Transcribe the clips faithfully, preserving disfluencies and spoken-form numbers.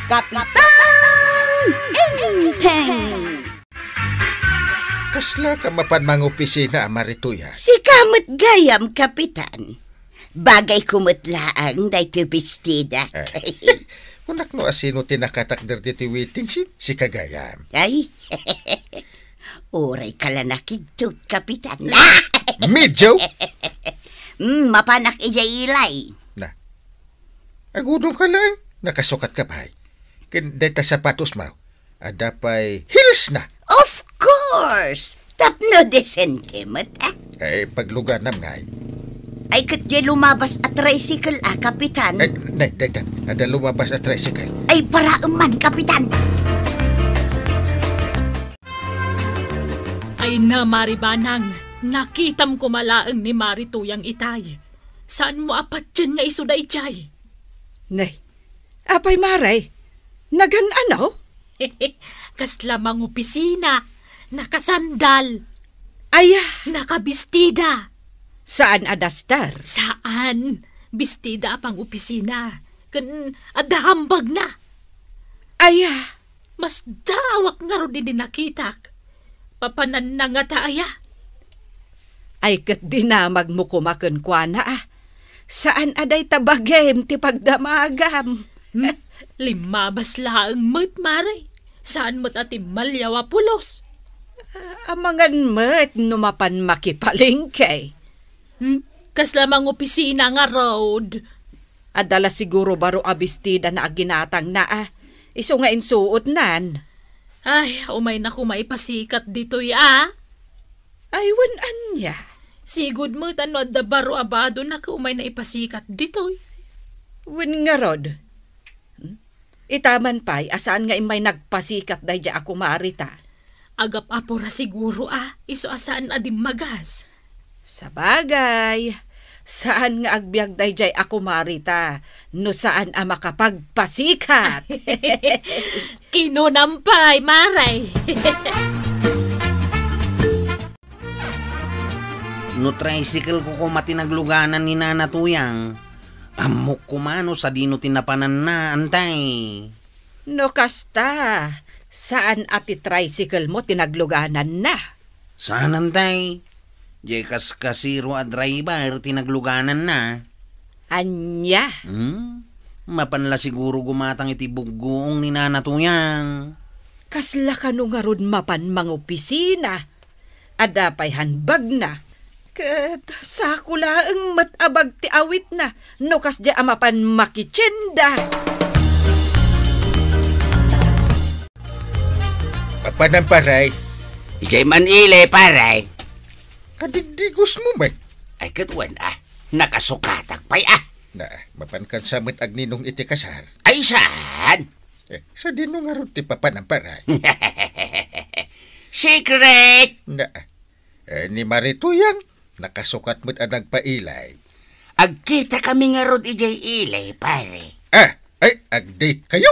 Kapitan Enteng! Kasla ka mapan mangopisina a Marituya? Sika met gayam, Kapitan. Bagayko met laeng daytoy bestidak. Eh, kunak no asino ti nakatakder ditoy waiting shed, sika gayam. Ay, uray ka la nakidtot, Kapitan. Medyo? Mm, mapanak idiay ilay. Na. Agudong ka laeng, nakasukat ka pay. Ken dayta sapatos mo, adda pay heels na. Of course! Tapno disente met, ah. Eh, pagluganam ngay. Ay, ket diay lumabas a tricycle, ah, Kapitan. Eh, nay, daytan, adda lumabas a tricycle. Ay, paraem man, Kapitan. Ay na, Mari Banang, nakitam koma laeng ni Mari Tuyang itay. Saanmo a patien nga isu daydiay? Nay, apay, Mari? Nagan-ano? Kasla mangopisina, nakasandal. Aya. Nakabistida. Saan a daster? Saan. Bistida a pangopisina. Ken adda hambagna. Aya. Masdaawak ngarud idi nakitak. Papananna ngata aya? Ay, ket dinamagmo koma kenkuana, a. Saan a dayta bagim ti pagdamagam. Hmm? Limmabas laeng met, Mari. Saan met a timmaliaw a pulos. Ah, amangan met no mapan makipalengke. Hmm? Kasla mangopisina ngarud. Adda la siguro baro a bestida na a ginatangna, a. Isu nga insuotnan. Ay, umayna koma ipasikat ditoy, a. Ay, wen ania? Sigud met a no adda baro a badona ket umayna ipasikat ditoy. Wen ngarud. Hmm? Ita man pay a saan nga immay nagpasikat daydiay a kumarita. Agap-apura siguro a, isu a saan a dimmagas. Sabagay, saan nga agbiag daydiay a kumarita no saan a makapagpasikat. Kinunam pay, Mari. No tricycle ko koma ti nagluganan ni Nana Tuyang, ammok koma no sadino ti napananna, antay. No kasta, saan a ti tricycle mo ti naglugananna? Saan, antay. Diay kaskasero a driver ti naglugananna. Ania? Hmm? Mapan la siguro gumatang iti buggoong ni Nana Tuyang. Kasla kano ngarud mapan mangopisina? Adda pay hambagna. Ket sako laeng met a bag ti awitna no kasdiay a mapan makitienda. Mapanan, pare. Idiay man ili, pare. Kadigdigos mo met. Ay, ket wen, a. Nakasukatak pay, a. Na, mapan kan sa met agninong iti kasar. Ay, saan? Eh, sadino ngarud ti papanan, pare? Secret! Na, eh, ni Mari Tuyang, nakasukat met a nagpailay. Agkitakami ngarud idiay ili, pare. Ah, ay, ag-date kayo?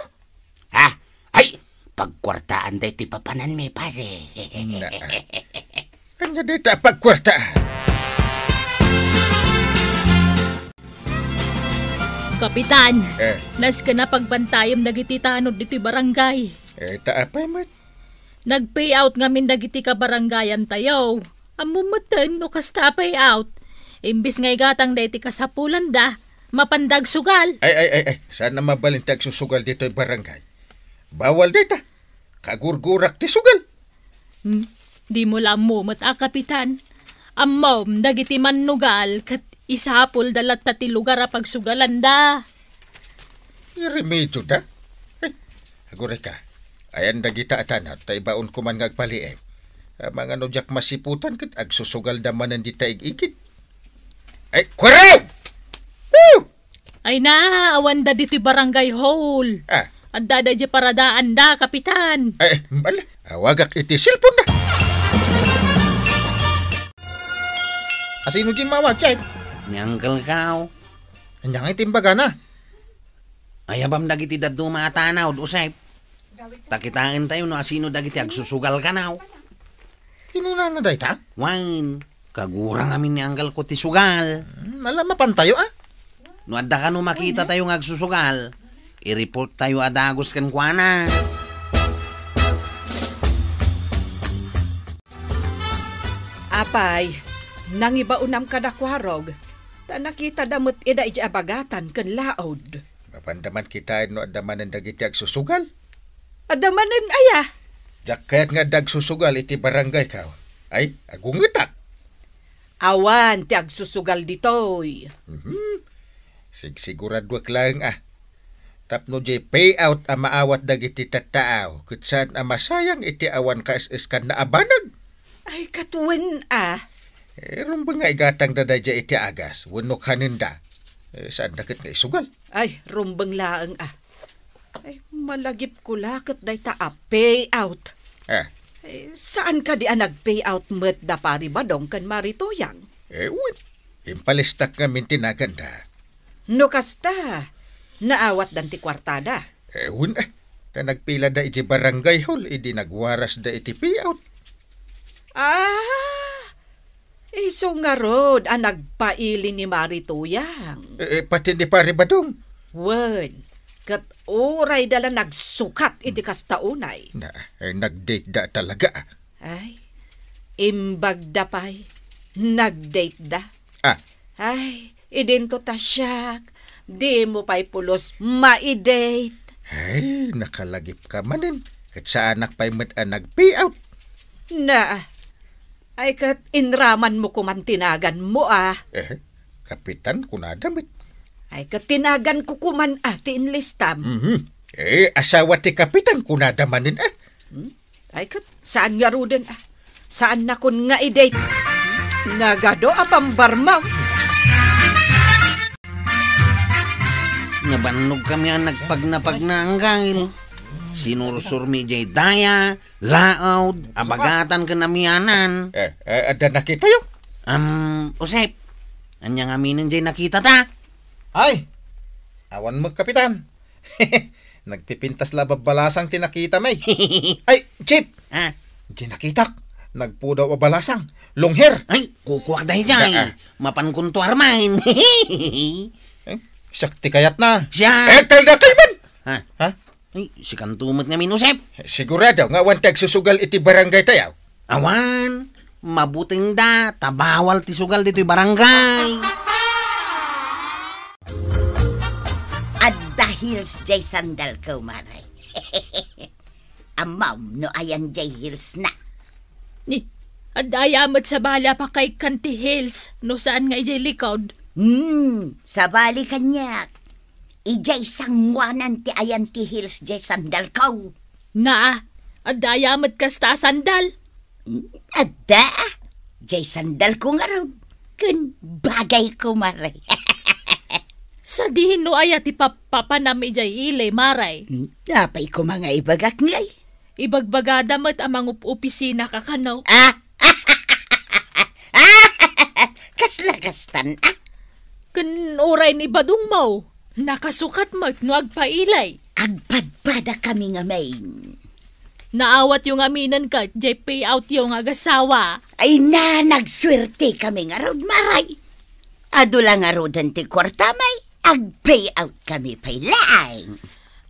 Ha? Ay, pagkuartaan daytoy papananmi, pare. Na, ania dayta a pagkuartaan? Kapitan, eh, nasken a pagbantayem dagiti tanod ditoy barangay. Eh, ta apay met? Nag-payout ngamin dagiti kabarangayantayo. Ammom metten no kasta a payout. Imbes nga igatangda iti kasapulanda, mapanda agsugal. Ay, ay, ay, ay, saan a mabalin ti agsusugal ditoy barangay. Bawal dayta. Kagurgurak ti sugal. Hmm, dimo la ammo met a, Kapitan. Ammom, dagiti mannugal ket isapulda latta ti lugar a pagsugalanda. Iremedioda? Ay, aguray ka. Ayan dagita a tanod, ta ibaonko man nga agpaliim. Amangan no diak masiputan ket agsusugalda manen dita ig-igid. Ay, kuwaraw! Woo! Ay na, awanda ditoy barangay hall. Ah. Adda daydiay paradaanda, Kapitan. Ay, bala, awagak iti cellphone na. Asino diay mawag, Chet? Ni Uncle Kao. Ania nga iti imbagana? Ayabam dagiti dadduma a tanod, Usep. Ta kitaentayo no asino dagiti agsusugal kano. Kinunana dayta? Wen, kagurang amin ni Uncle Kao ti sugal. Hmm, ala, mapantayo, a. No adda kano makitatayo nga agsusugal, I-report tayo a dagus kenkuana. Apay, nangibaonam kadakuarog, ta nakitada met ida idiay abagatan ken laod. Mapanda man kitaen no adda manen dagiti agsusugal? Adda manen aya? Diak kayat nga adda agsusugal iti barangay kaw. Ay, agungetak. Awan ti agsusugal ditoy. Mhm. Sigsiguraduak laeng a. Tapno diay payout a maawat dagiti tattaaw, ket saan a masayang iti awan kaes-eskanna a banag. Ay, katuen a. Eh, rumbeng nga igatangda daydiay iti agas, wenno kanenda. Eh, saanda ket nga isugal. Ay, rumbeng laeng a. Ay, malagipko la ket dayta a payout. Ah. Eh, saan kadi a nag-payout met da Pari Badong ken Mari Tuyang? Eh, wen. Impalistak ngamin ti naganda. No kasta, naawatdan ti kuartada? Eh, wen, eh. Ta nagpilada iti barangay hall, idi nagwarasda iti payout. Ah, isu ngarud a nagpaili ni Mari Tuyang. Eh, eh, pati ni Pari Badong. Wen, ket urayda la nagsukat iti kasta unay. Na, eh, nag-date da talaga. Ay, imbagda pay, nag-date da. Ah. Ay, idinto ta siak, dimo pay pulos mai-date. Ay, nakalagipka manen. Ket saanak pay met a nag-payout. Na, ay ket inramanmo koman ti naganmo a. Eh, kapitan, kunada met. Ay ket ti naganko koman a ti inlistam. Mhm. Eh, asawa ti kapitan, kunada manen a. Hmm? Ay ket, saan ngaruden a. Saannakon nga i-date. Nagadu a pambarmaw. Nabannogkami a nagpagnapagna a anggil. Sinursurmi idiay daya, laod, abagatan ken amianan. Eh, eh, adda nakitayo? Am, Josep, ania ngaminen diay nakitata? Ay, awan met, Kapitan. Nagpipintas la a babbalasang ti nakitam, ay. Ay, Chief! Ha? Diay nakitak. Nagpudaw a balasang. Long hair. Ay, kukuak daydiay. Ah, ah. Mapankonto armaen. Eh, siak ti kayatna. Siak. Eh, kaldakay man! Ha? Ha? Ay, sikanto met ngamin, Josep. Sigurado nga awan ti agsusugal iti barangay tayo. Awan. Mabutengda, ta bawal ti sugal ditoy barangay. Adda heels diay sandalko, Mare. Ammom no ayan diay heelsna? Ni, adda aya met sabali a pakaikan ti heels no saan nga idiay likod? Hmm, sabali kaniak. Idiay sangoanan ti ayan ti heels diay sandalko. Naa, adda aya met kasta a sandal? Adda, diay sandalko ngarud, ken bagayko, Mare. Sadino aya ti pap-, papanam idiay ili, Mare? Apay koma nga ibagak ngay? Ibagbagada met a mangup-opisina ka kano. Ah! Kasla kastan, ah? Ken uray ni Badong mo, nakasukat met no agpailay. Agbadbada kami ngamin. Naawatyo ngaminen ket diay payoutyo nga agasawa. Ay na, nagsuerte kami ngarud, Maray. Adu la ngaruden ti kuarta, may agpayout kami pay laeng.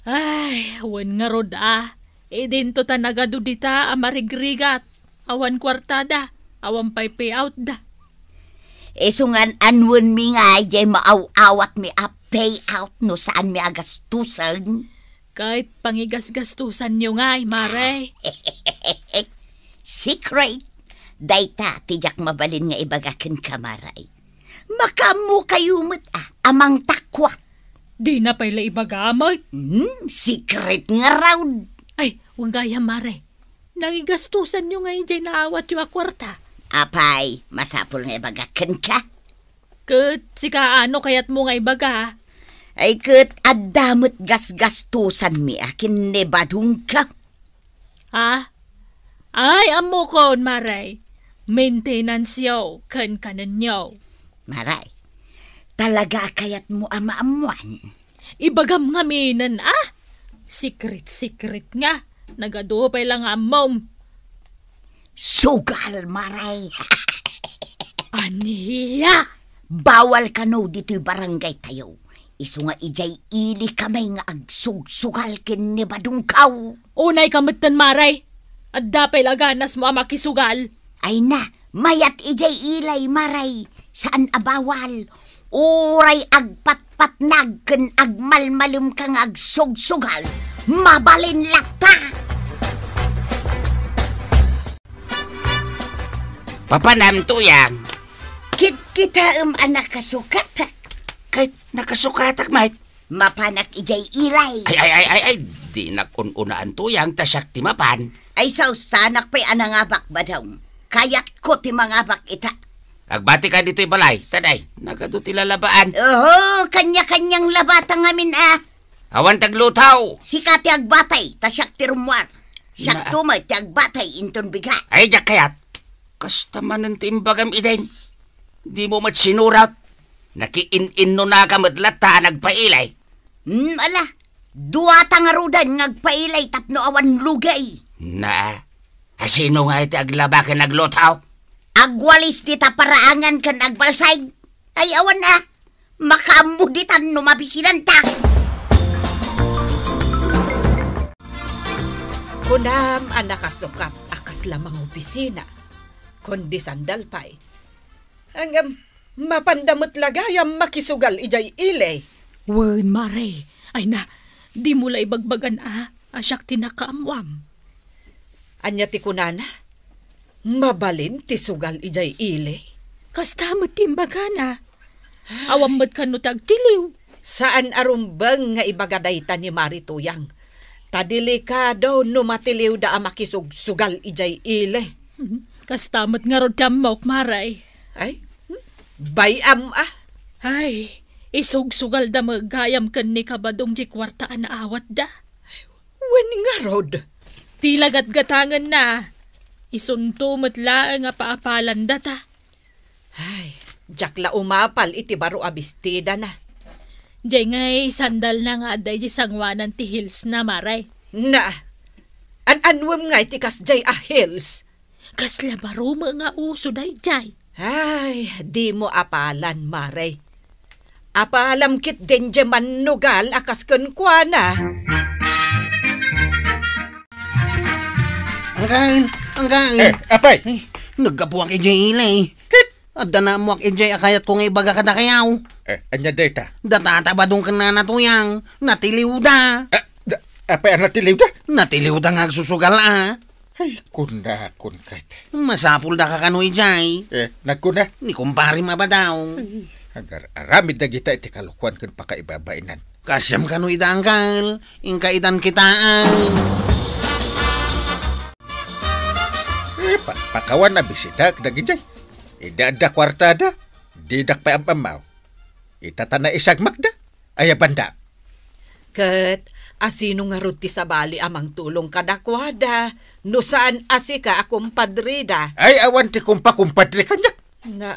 Ay, wen ngarud a. Idinto ta nagadu dita a marigrigat. Awan kuartada, awan pay payoutda. Isu ngan, anwenmi nga diay maaw-awatmi a payout no saanmi a gastusen? Ket pangigasgastusanyo ngay, Mare. Secret. Dayta ti diak mabalin nga ibaga kenka, Mare. Makaammokayo met a, a mangtakuak. Dina pay la ibaga met. Hmm, secret ngarud. Ay, wen gayam, Mare. Nangigastusanyo ngay diay naawatyo a kuarta? Apay, masapul nga ibagak kenka. Ket sika, ano kayatmo nga ibaga? Ay, ket adda met gasgastusanmi a ken ni Badongko. Ah? Ay, ammokon, Maray. Maintenance-yo ken kanenyo. Maray, talaga a kayatmo a maammoan? Ibagam ngaminen a. Secret-secret nga. Nagadu pay la nga ammom. Sugal, Maray. Ania? Bawal kano ditoy barangay tayo. Isu nga idiay ili kami nga agsugsugal ken ni Badongkaw. Unay ka metten, Mare. Adda pay la ganasmo a makisugal. Ay na, mayat idiay ili, Mare. Saan a bawal. Uray agpatpatnag ken agmalmalemka nga agsugsugal, mabalin latta. Papanam, Tuyang? Kitkitaem a nakasukatak. Ket nakasukatak met. Mapanak idiay ili. Ay, ay, ay, ay, ay, dinak un-unaan, Tuyang, ta siak ti mapan. Ay, sausanak pay a nangabak, Badong. Kayatko ti mangabak ita. Agbati ka ditoy balay, ta day, nagadu ti lalabaan. Oho, kanya-kanyang labata ngamin, a. Awan ti aglutaw. Sika ti agbati, ta siak ti rummuar. Siak Na- tumet ti agbati inton bigat. Ay, diak kayat. Kasta manen ti imbagam, Eden. Dimo met sinurat. Nakiin-innonaka met latta a nagpaili. Hmm, ala, duata ngaruden nga agpaili tapno awan lugay. Na, asino nga iti aglaba ken aglutaw? Agwalis dita paraangan ken agbalsay. Ay, awan a. Makaammo ditan no mabisinanta. Kunam a nakasukat a kasla mangobisina, kundi sandal pay. Ngem, mapanda met la gayam makisugal idiay ili. Wen, Mare. Ay na, dimo la ibagbagan a, a siak ti nakaammuam. Ania ti kunana? Mabalin ti sugal idiay ili? Kasta met ti imbagana. Awan met kano ti agtiliw. Saan a rumbeng nga ibaga dayta ni Mari Tuyang. Ta delikado no matiliwda a makisugsugal idiay ili. Hmm, kasta met ngarud ti ammok, Mare. Ay, hmm, bay-am a. Ay, isugsugalda met gayam ken ni Kabadong diay kuarta a naawatda. Wen ngarud? Ti la gatgatangenna, isunto met laeng a paapalandata. Ay, diak la umapal iti baro a bestidana. Diay ngay sandalna nga adda idiay sangoanan ti heelsna, Mare. Na, an-anuem ngay ti kasdiay a heels? Kasla baro met nga uso daydiay. Ay, dimo apalan, Mare. Apalam ketdin diay mannugal a kas kenkuana. Anggal, anggal. Eh, apay? Ay, naggapuak idiay ili. Ket? Adda naammoak idiay a kayatko nga ibaga kadakayaw. Eh, ania dayta? Data Badong ken Nana Tuyang, natiliwda. Eh, da-, apay a natiliwda? Natiliwda nga agsusugal a. Ay, kunakon ket. Masapul daka kano idiay. Eh, nagkuna? Ni kumparem a Badong. Ay, agar-aramid dagita iti kalokuan ken pakaibabainan. Kasiam kano ida, anggal. Inka idan kitaan. Eh, pa-, pakawan a bisitak dagidiay. Ida adda kuartada, didak pay am-ammaw. Ita ta naisagmakda. Aya banda? Ket asino ngarud ti sabali a mangtulong kadakuada no saan a sika a kumpadrida? Ay, awan ti kumpakumpadre kaniak. Nga,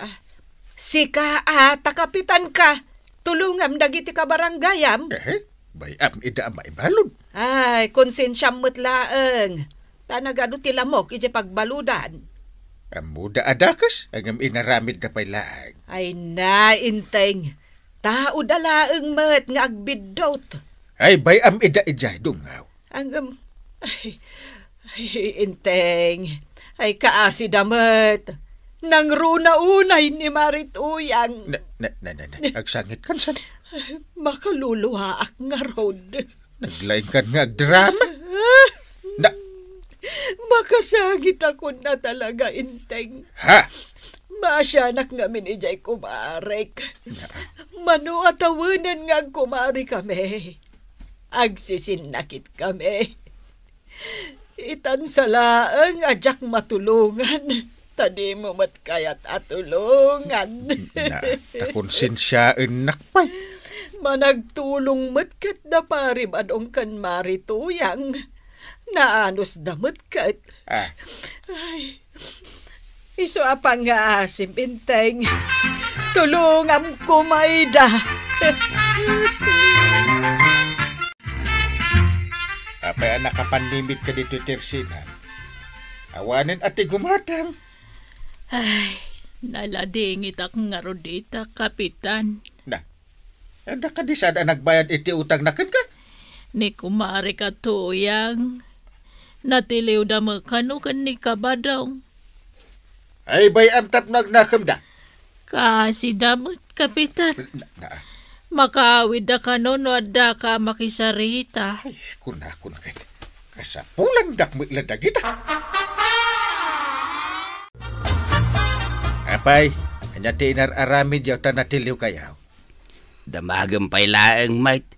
sika a ta kapitanka, tulongam dagiti kabarangayam. Eh, bay-am ida a maibalud. Ay, konsensiam met laeng, ta nagadu ti lamok idiay pagbaludan. Ammoda a dakes, ngem inaramidda pay laeng. Ay na, Inteng, taoda laeng met nga agbiddut. Ay, bay-am ida idiay dungaw. Ngem, ay, ay, Inteng, ay, kaasida met. Nangruna unay ni Mari Tuyang. Na, na, na, na, na. Agsangit kan san? Makaluluaak ngarud. Naglaingkan nga agdrama. Na- Makasangitakon a talaga, Inteng. Ha? Maasianak ngamin idiay kumarek. Na- Mano a tawenen nga agkumarikami, agsisinnakit kami. Itan sa laeng a diak matulongan, ta dimo met kayat a tulongan. Na, ta konsensiaennak pay. Managtulong met ket da Pari Badong ken Mari Tuyang. Naanusda met ket. Ah. Ay, isu a pangngaasim, Inteng. Tulongam koma ida. Apay a nakapannimit ka ditoy tersinan? Awanen a ti gumatang. Ay, naladingitak ngarud ita, Kapitan. Na, Adda kadi saan a nagbayad iti utangna kenka? Ni kumarek a Tuyang, natiliwda met kano ken ni Kabadong. Ay, bay-am tapno agnakemda. Kaasida met, Kapitan. Na, na. Makaawidda kano no addaka a makisarita. Ay, kunakon ket, kasapulandak met la dagita. Apay, ania ti inar-aramidyo ta natiliwkayo? Damagem pay laeng, Mike.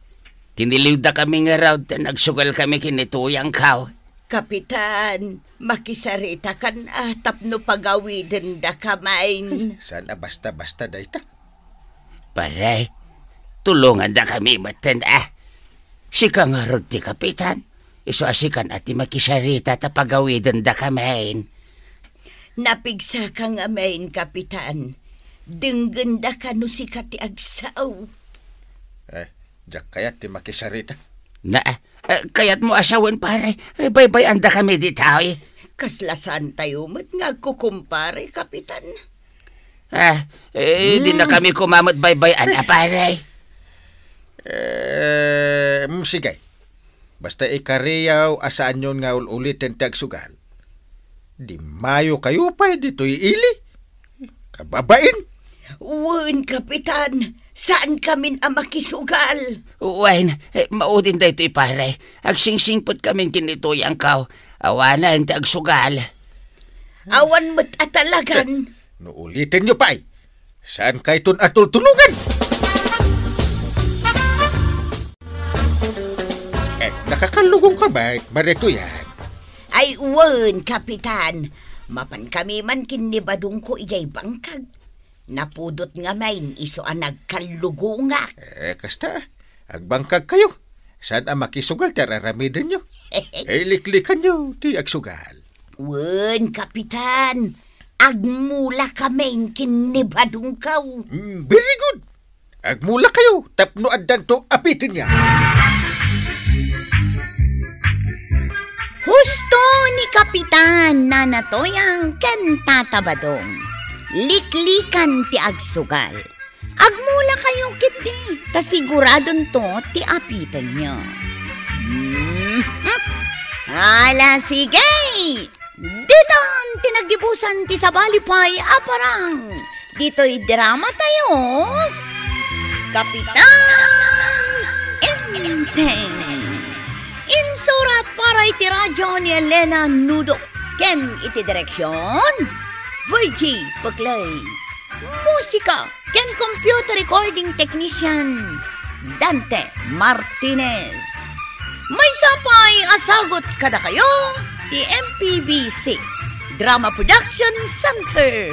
Tiniliwdakami ngarud ta nagsugalkami ken ni Tuyangko. Kapitan, makisaritakan a tapno pagawidendakami. Saan a basta-basta dayta? Pare, tulongandakami metten a. Sika ngarud ti kapitan. Isu a sikan a ti makisarita ta pagawidendakami. Napigsaka ngamin, Kapitan. Denggenda kano sika ti agsao. Eh, diak kayat ti makisarita. Na, eh, kayatmo a sawen, pare. Eh, baybay-andakami ditoy. Kasla saantayo met nga agkukumpare, Kapitan. Ah, eh, Hmm. dinakami koma met baybay-an a, pare. Eh, mm, sige. Basta ikariyo a saanyon nga ul-uliten ti agsugal. Di mayo kayo pay ditoy ili. Kababain. Wen, Kapitan, saankamin a makisugal. Wen, eh, maudin daytoy, pare. Agsingsingpetkamin ken ni Tuyangko. Awanen ti agsugal. Awan met a talagan. No ulitenyo pay, saankayton a tultulongan. Eh, nakakallugongka met, Mare Tuyang? Ay, wen, Kapitan. Mapankami man ken ni Badongko idiay bangkag. Napudot ngamin isu a nagkallugongak. Eh, kasta, agbangkagkayo. Saan a makisugal ti ar-aramidenyo? Eh, liklikanyo ti agsugal. Wen, Kapitan. Agmulakamin ken ni Badongko. Mm, very good. Agmulakayo tapno addanto apitenyo. Husto ni Kapitan Nana Tuyang ken Tata Badong. Liklikan ti agsugal. Agmulakayo ketdi, ta siguradonto ti apitenyo. Hmm? Ala, sige! Ditan ti naggibusan ti sabali pay a parang. Ditoy drama tayo, Kapitan Enteng. Insurat para iti radyo ni Elena Nudo ken iti direksyon, Virgie Peclay. Musika ken computer recording technician, Dante Martinez. Maysa pay a sagut kadakayo ti M P B C Drama Production Center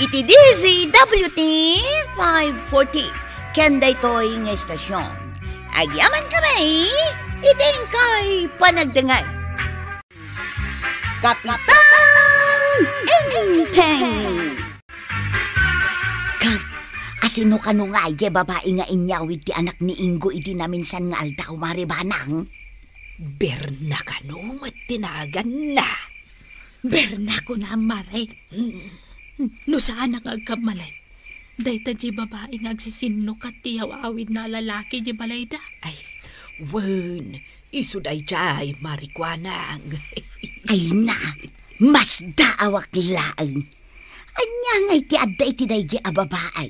iti D Z W T five forty ken daytoy nga istasyon. Agyamankami iti inkay panagdengngeg. Kapitan Enteng. Kat, asino kano nga idiay babai nga inyawid ti anak ni Ingo idi naminsan nga aldaw, Mare Banang? Berna kano met ti naganna. Berna kunam, Mare. No saanak nga agkammalem, dayta diay babai nga agsisinnukat ti yaw-awidna a lalaki diay balayda. Ay, wen, isu daydiay, Mare Kuanang. Ay na, masdaawak laeng. Ania ngay ti adda iti daydiay a babai?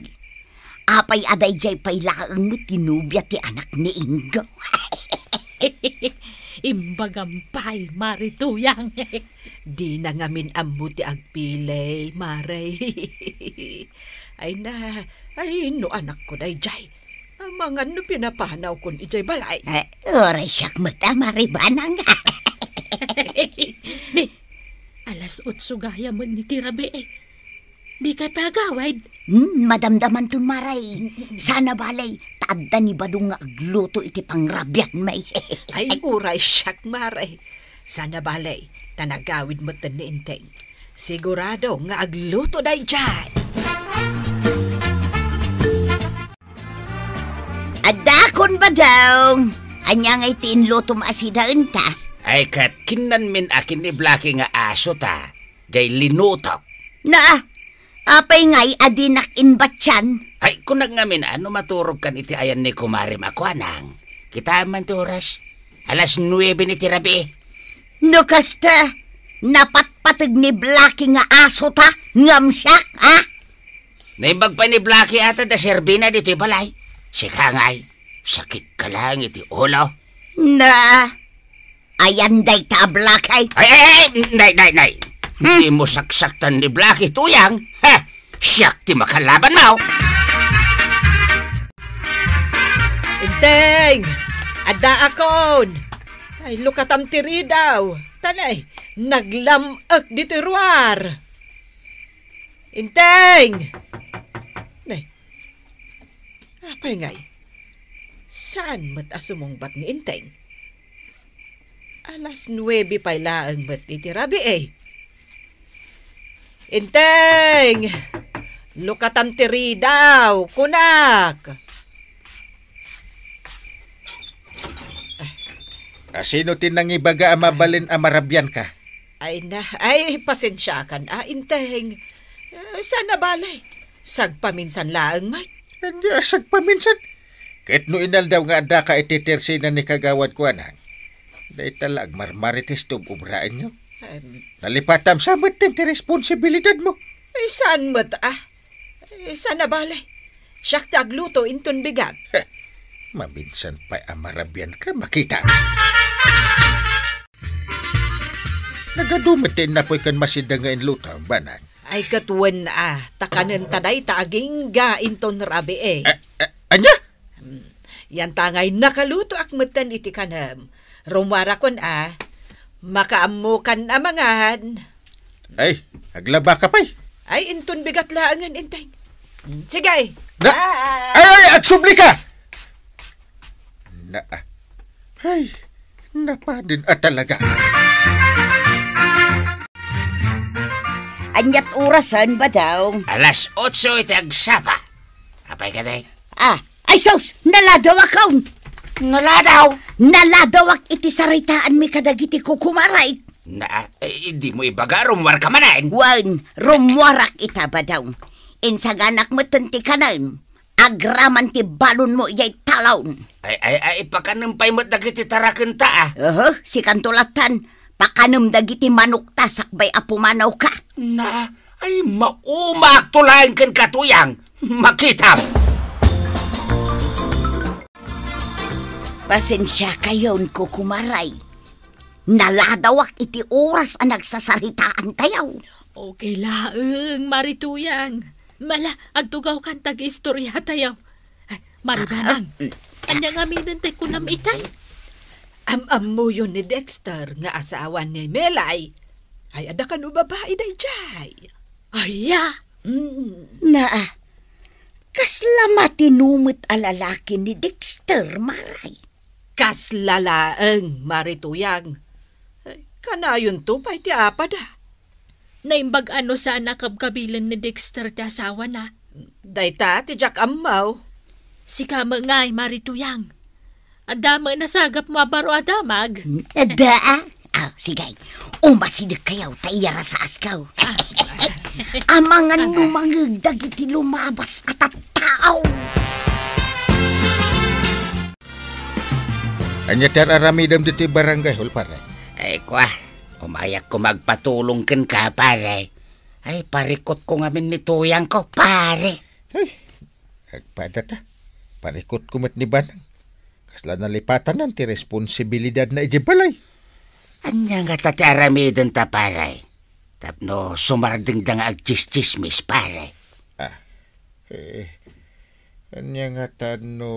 Apay a daydiay pay laeng met ti nobia ti anak ni Ingo? Imbagam pay, Mare Tuyang. Dina ngamin ammo ti agpili, Mare. Ay na, ay no anakko daydiay. Amangan no pinapanawkon idiay balay. Eh, uray siak met a, Mare Banang. Ni, alas otso gayam ni ti rabii. Dikay pay agawid? Hmm, madamdamanton, Mare. Sana balay, ta adda ni Badong nga agluto iti pangrabianmi. Ay, uray siak, Mare. Sana balay, ta nagawid metten ni Enteng. Sigurado nga agluto daydiay. Addakon, Badong. Ania ngay ti inlutom a sidaenta? Ay, ket kinnanmin a kin ni Blackie nga aso ta, jay linutok. Na, Apay ngay a dinak inbatian? Ay, kunak ngamin a no maturogkan iti ayan ni kumarem a kuanang. Kitaem man ti oras. Alas nuebe ni ti rabii. No kasta, napatpateg ni Blackie nga aso ta, ngem siak, ha? Naimbag pay ni Blackie a ta da serbina ditoy balay. Sika ngay, sakit ka lang iti ulo. Na, ayan dayta a Blackie. Ay, ay, ay, nay, nay, nay. Hmm? Di mo saksaktan ni Blackie, Tuyang. Ha? Siak ti makalaban mo. Inteng! Addaakon! Ay, lukatam ti ridaw. Tanay, naglam-ek ditoy ruar. Inteng! Nay, apay ngay? Saan met a sumungbat ni Inteng? Alas nuebe pay laeng met iti rabii, eh. Inteng! Lukatam ti ridaw, kunak! Asino ti nangibaga a mabalin a marabian ka? Ay na, ay, pasensiakan a, Inteng. Eh, saan a bale? Sagpaminsan laeng met. Ania, sagpaminsan? Ket no inaldaw nga addaka iti tersina ni Kagawad Kuanang, dayta la agmarmarites ti ub-ubraenyo. Em. Nalipatam sa met ti responsibilidadmo. Ay, saan met, ah? Ay, saan a bale? Siak ti agluto inton bigat. Heh, maminsan pay a marabian ka, makita. Nagadu met ti innapoy ken masida nga inluto, Banang. Ay, ket wen, ah, ta kanen ta dayta agingga inton rabii, eh. Eh, eh, ania? Hmm. Yan ta ngay nakalutoak metten iti kanem. Rummuarakon, ah. Makaammokan a mangan. Ay, aglaba ka pay. Ay, inton bigat laengen, Inteng. Hmm, sige. Na, Ah! ay, ay, agsubli ka! Na, ay, napaden a talaga. Aniat orasen, Badong? Alas otso iti agsapa. Apay ka, day? Ah, ay sus, naladawakon! Naladaw? Naladawak iti saritaanmi kadagiti kukumaray. Na, eh, di mo ibaga, rummuar ka manen? Wen, rummuarak ita, Badong. Insaganak metten ti kanem. Agraman ti balonmo ijay talon. Ay, ay, ay, pakanem pay met dagiti tarakenta, ah. Oho, sikanto lattan. Pakanem dagiti manokta sakbay a pumanawka. Na, ay, maumakto laeng kenka, Tuyang. Makitam. Pasensiakayon, kukumaray. Naladawak iti oras a nagsasaritaantayo. Okay laeng, Mari Tuyang. Mala, agtugawkan ta agistoriatayo. Ay, Mari Ah, Banang, mm. Ania ngamin ti kunam itay? Am-ammoyo ni Dexter nga asawa ni Melay. Ay, adda kano babai daydiay. Aya? Mm. Naa, kasla matino met a lalaki ni Dexter, Maray. Kasla laeng, Mari Tuyang. Ay, kanayonto pay ti apada. Naimbag a no saan a kabkabilen ni Dexter ti asawana. Dayta ti diak ammo. Sika met ngay, Mari Tuyang. Adda met nasagapmo a baro a damag. Adda, ah. Ah, sige. Umasidegkayo ta iyarasaasko. Ah. Amangan no mangeg dagiti lumabas a tattao. Ania ti ar-aramidem ditoy barangay hall, pare? Ay, kua, umayak koma agpatulong kenka, pare. Ay, parikutko ngamin ni Tuyangko, pare. Ay, agpada ta. Parikutko met ni Banang. Kasla nalipatanan ti responsibilidadna idiay balay. Ania ngata ti aramidenta, pare? Tapno sumardengda nga agtsistsismis, pare. Ah, eh, ania ngata no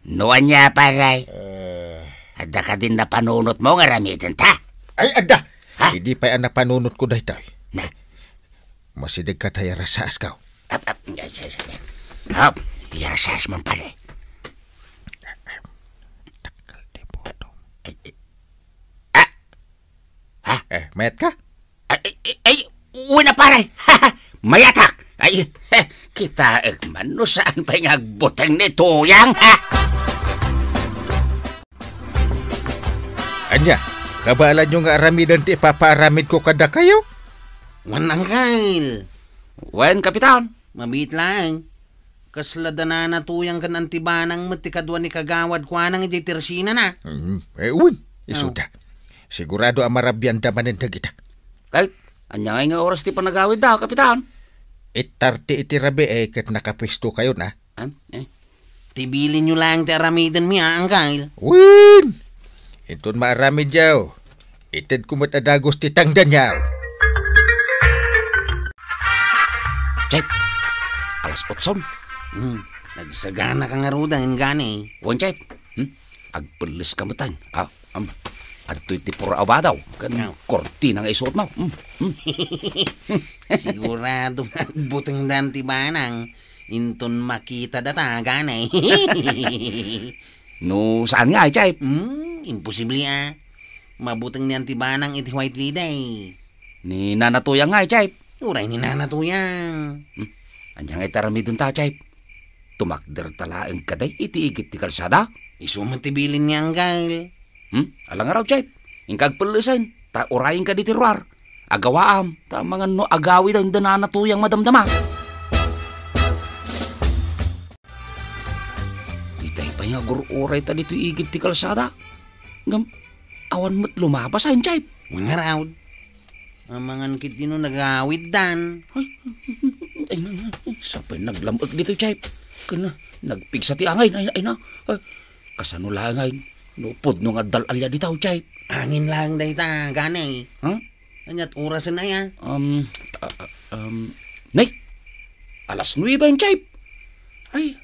No ania, pare? Eh. Adda kadin napanunotmo nga aramidenta? Ay, adda! Ha? Idi pay a napanunotko daytoy. Na? Masidegka ta iyarasaasko. Ap, ap, ya, ya, ya, ya. Ap, iyarasaasmon, pare. Dakkel ti botom. Ay, ay. Ah! Ha? Eh, mayat ka? Ay, ay, ay, wen a, pare. Mayatak. Ay, eh, kitaek man no saan pay nga agbuteng ni Tuyang, ha? Ania, kabaelanyo nga aramiden ti ipapaaramidko kadakayo? Wen, Angkel. Wen, Kapitan. Mabiit laeng. Kasla da Nana Tuyang ken Anti Banang met ti kadua ni Kagawad Kuanang idiay tersinana. Mm, eh, wen. Isuda. Sigurado a marabianda manen dagita. Kay, ania ngay nga oras ti panagawidda, Kapitan? Eight thirty iti rabii ket nakapuesto kayo na. Am, eh. Ti bilinyo laeng ti aramidenmi, a, Angkel. Wen! Inton maaramidyo, itedko met a dagus ti tangdanyo. Chef, alas otson. Hmm, nagsaganaka ngaruden, gani. Wen, Chef. Hmm? Agpelleska met, a. Am, adtoy ti puro abado ken kortina nga isuotmo. Mm, mm. Sigurado nga agbutengdan ti banang inton makita data, gani. No saan nga, Chef? Hmm, imposible, a. Mabuteng niyan ti banang iti White Lady. Ni Nana Tuyang nga, Chef? Uray ni Nana Tuyang. Hmm, ania nga iti aramidenta, Chef? Tumakder ta laeng kadi iti igid ti kalsada? Isu met ti bilin ni Angkel. Hmm? Ala ngarud, Chef. Inka agpellesen, ta urayen kadi ti ruar. Agawaam, ta amangan no agawiden da Nana Tuyang madamdama. Itay pay nga agur-uray ta ditoy igid ti kalsada. Ngem, awan met lumabas, a, Chef. Wen ngarud. Amangan ketdi no nagawiddan. Ay, ay, na, na, ay, sapay naglam-ek ditoy, Chef. Ken na, nagpigsa ti angin, ay, ay, na. Ay, kasano laeng, ay, no pudno nga addal-alia dita, Chef? Angin laeng dayta, gani. Ha? Aniat orasen aya? Um, ah, ah, um, nay, alas nuebe, Chef. Ay,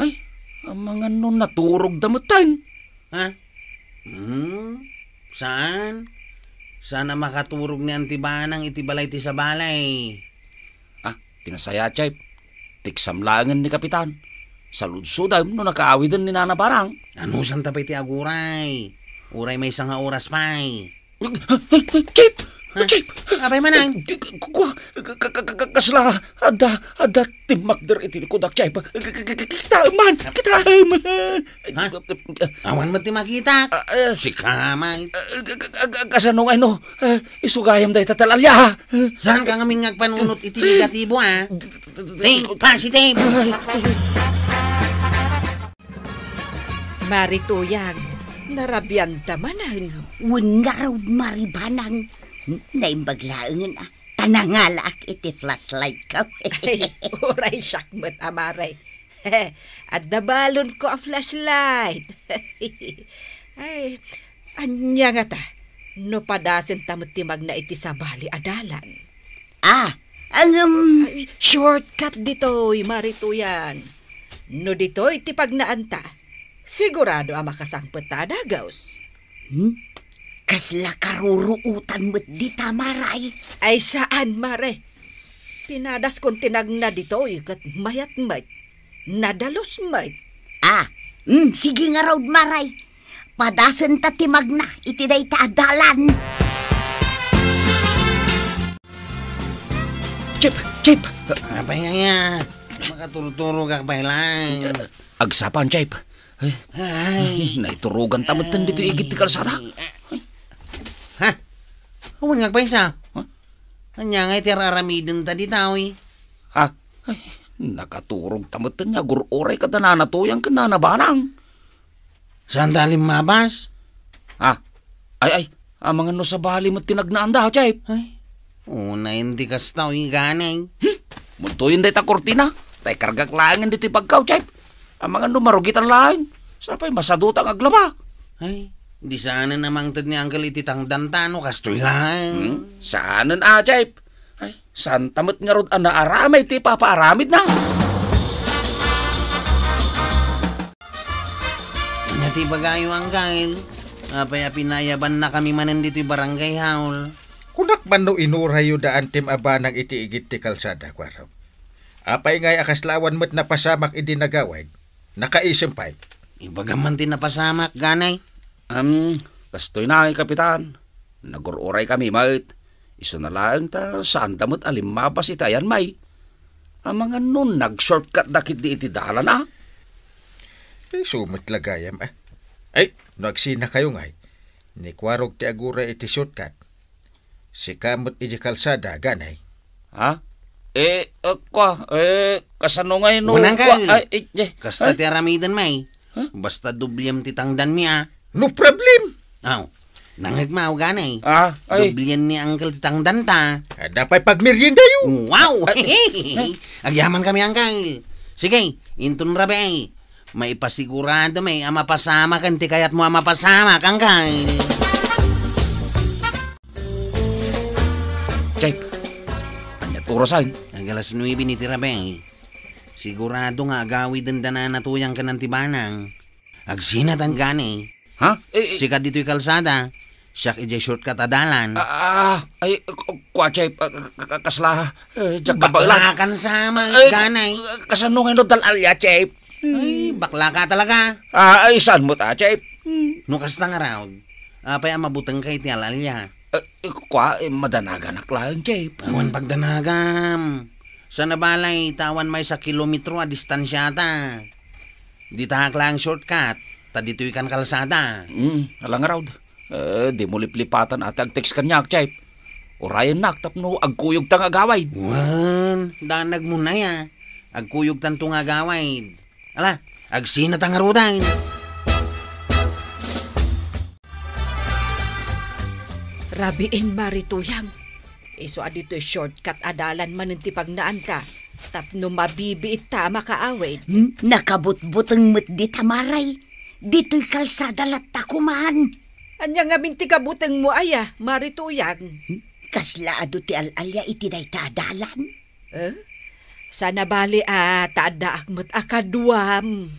ay, amangan no naturog da metten. Ha? Hmm? Saan? Saan a makaturog ni Anti Banang iti balay ti sabali? Ah, ti nasayaat, Chef. Tiksam laengen ni Kapitan. Saludsodem no nakaawiden ni Nana Banang. Anusanta pay ti aguray? Uray maysa nga oras pay. Chef! Ha? Chef! Apay man, ay? K-, k-, k-, kasla, adda, adda timmakder iti likudak, Chef. K-, k-, k-, k-, kitaem man! Kitaem! Ha? Awan met ti makita. Ah, ah. Sika, may. Ah, k-, k-, k-, kasano nga, no? Eh, isu gayam dayta tal-alia, ha? Saan ka ngamin nga agpanunot iti negatibo, ha? Think positive. Ay, ay. Mari Tuyang, narabianta manen. Wen ngarud, Mari Banang. Naimbag laengen, a, ta nangalaak iti flashlight ko. Ay, uray siak met, a, Mari. Adda balonko a flashlight. Ay, ania ngata? No padasenta met ti magna iti sabali a dalan. Ah, ngem, ay, shortcut ditoy, Mari Tuyang. No ditoy ti pagnaanta, sigurado a makasangpet ta a dagus. Hmm? Kasla karuruotan met dita, Mari? Ay, saan, Mari. Pinadaskon ti nagna ditoy ket mayat met. Nadalus met. Ah, mm, sige ngarud, Mari. Padasenta ti magna iti dayta a dalan. Chef! Chef! Apay aya? Makaturturogak pay laeng. Agsapa, Chef. Ay. Ay. Naiturogan ta metten ditoy igid ti kalsada. Ha? Awan nga agpaysa? Ha? Ania nga iti ar-aramidenta dita, oy? Ha? Ay, nakaturog ta metten nga agur-uray kada Nana Tuyang ken Nana Banang. Saanda a limmabas? Ha? Ay, ay, amangan no sabali met ti nagnaanda, Chef. Ay, unay, indi kasta, oy, gani. Hmm? Muntoyen dayta kurtina. Tay kargak laengen ditoy bagkaw, Chef. Amangan no marugitan laeng. Sapay masaduta nga aglaba. Ay, di saanen a mangted ni Uncle iti tangdanta no kastoy laeng. Hmm? Saanen a, Chef. Ay, saanta met ngarud a naaramid ti ipapaaramidna. Ania ti ibagayo, Uncle? Apay a pinayabannakami manen ditoy barangay hall? Kunak man no inurayyo da Antim a Banang iti igid ti kalsada, Kuarog. Apay ngay a kasla awan met napasamak idi nagawid? Nakaisem pay. Ibagam man ti napasamak, gani. Am, kastoy na, Kapitan. Nagur-uraykami met. Isuna laeng ta saanda met a limmabas iti ayanmi. Amangan no nag-shortcut da ketdi iti dalan, a? Isu met la gayam, a. Ay, no agsinakayo ngay, ni Kuarog ti aguray iti shortcut. Sika met idiay kalsada, ganay. Ha? Eh, eh, kua, eh, kasano ngay no Unang kua, kail. Ay, eh, eh, Kasta ay. Ti aramiden, may. Ha? Basta dubliem ti tangdanmi, a. No problem. Aw, nangngegmo, ganay. Ah, ay. Dublien ni Uncle ti tangdanta. Adda pay pagmerienda yo. Wow! Ay. Agyaman kami, Uncle. Sige, inton rabii. Maipasigurado mi a mapasamak ti kayatmo a mapasamak, Uncle. Jay, aniat orasan? Ag alas nuebe ni ti rabii. Sigurado nga agawiden da Nana Tuyang ken Auntie Banang. Agsinatan gani. Ha? Eh, eh. Sika ditoy kalsada. Siak idiay shortcut a dalan. Ah, ah, ay, ku-, kua, Jay, ah, ka-, ka-, kasla, eh, diak kabaelan. Baklakan sa, Ay, ganay. Kasano ngay no dal-alia, Jay? Ay, bakla ka talaga. Ah, ay, saan mo ta, Jay? Hmm. No kasta ngarud, apay a mabutengka iti al-alia? Eh, eh, kua, eh, madanaganak laeng, Jay. Awan pagdanagam. Sana balay, ta awan maysa kilometro a distansiata. Ditaak laeng shortcut, ta ditoy kan kalsada. Mm, ala ngarud. Eh, dimo liplipatan a ti agtext kaniak, Jay. Urayennak tapno agkuyogta nga agawid. Wen, danagmo na ya. Agkuyogtanto nga agawid. Ala, agsinata ngaruden. Rabiin, Mari Tuyang. Isu a ditoy shortcut a dalan manen ti pagnaanta, tapno mabibiitta a makaawid. Hmm? Nakabutbuteng met dita, Mari. Ditoy kalsada latta koman. Ania ngamin ti kabutengmo aya, Mari Tuyang? Hmm? Kasla adu ti al-alia iti dayta a dalan? Eh? Sana bali a ta addaak met a kaduam.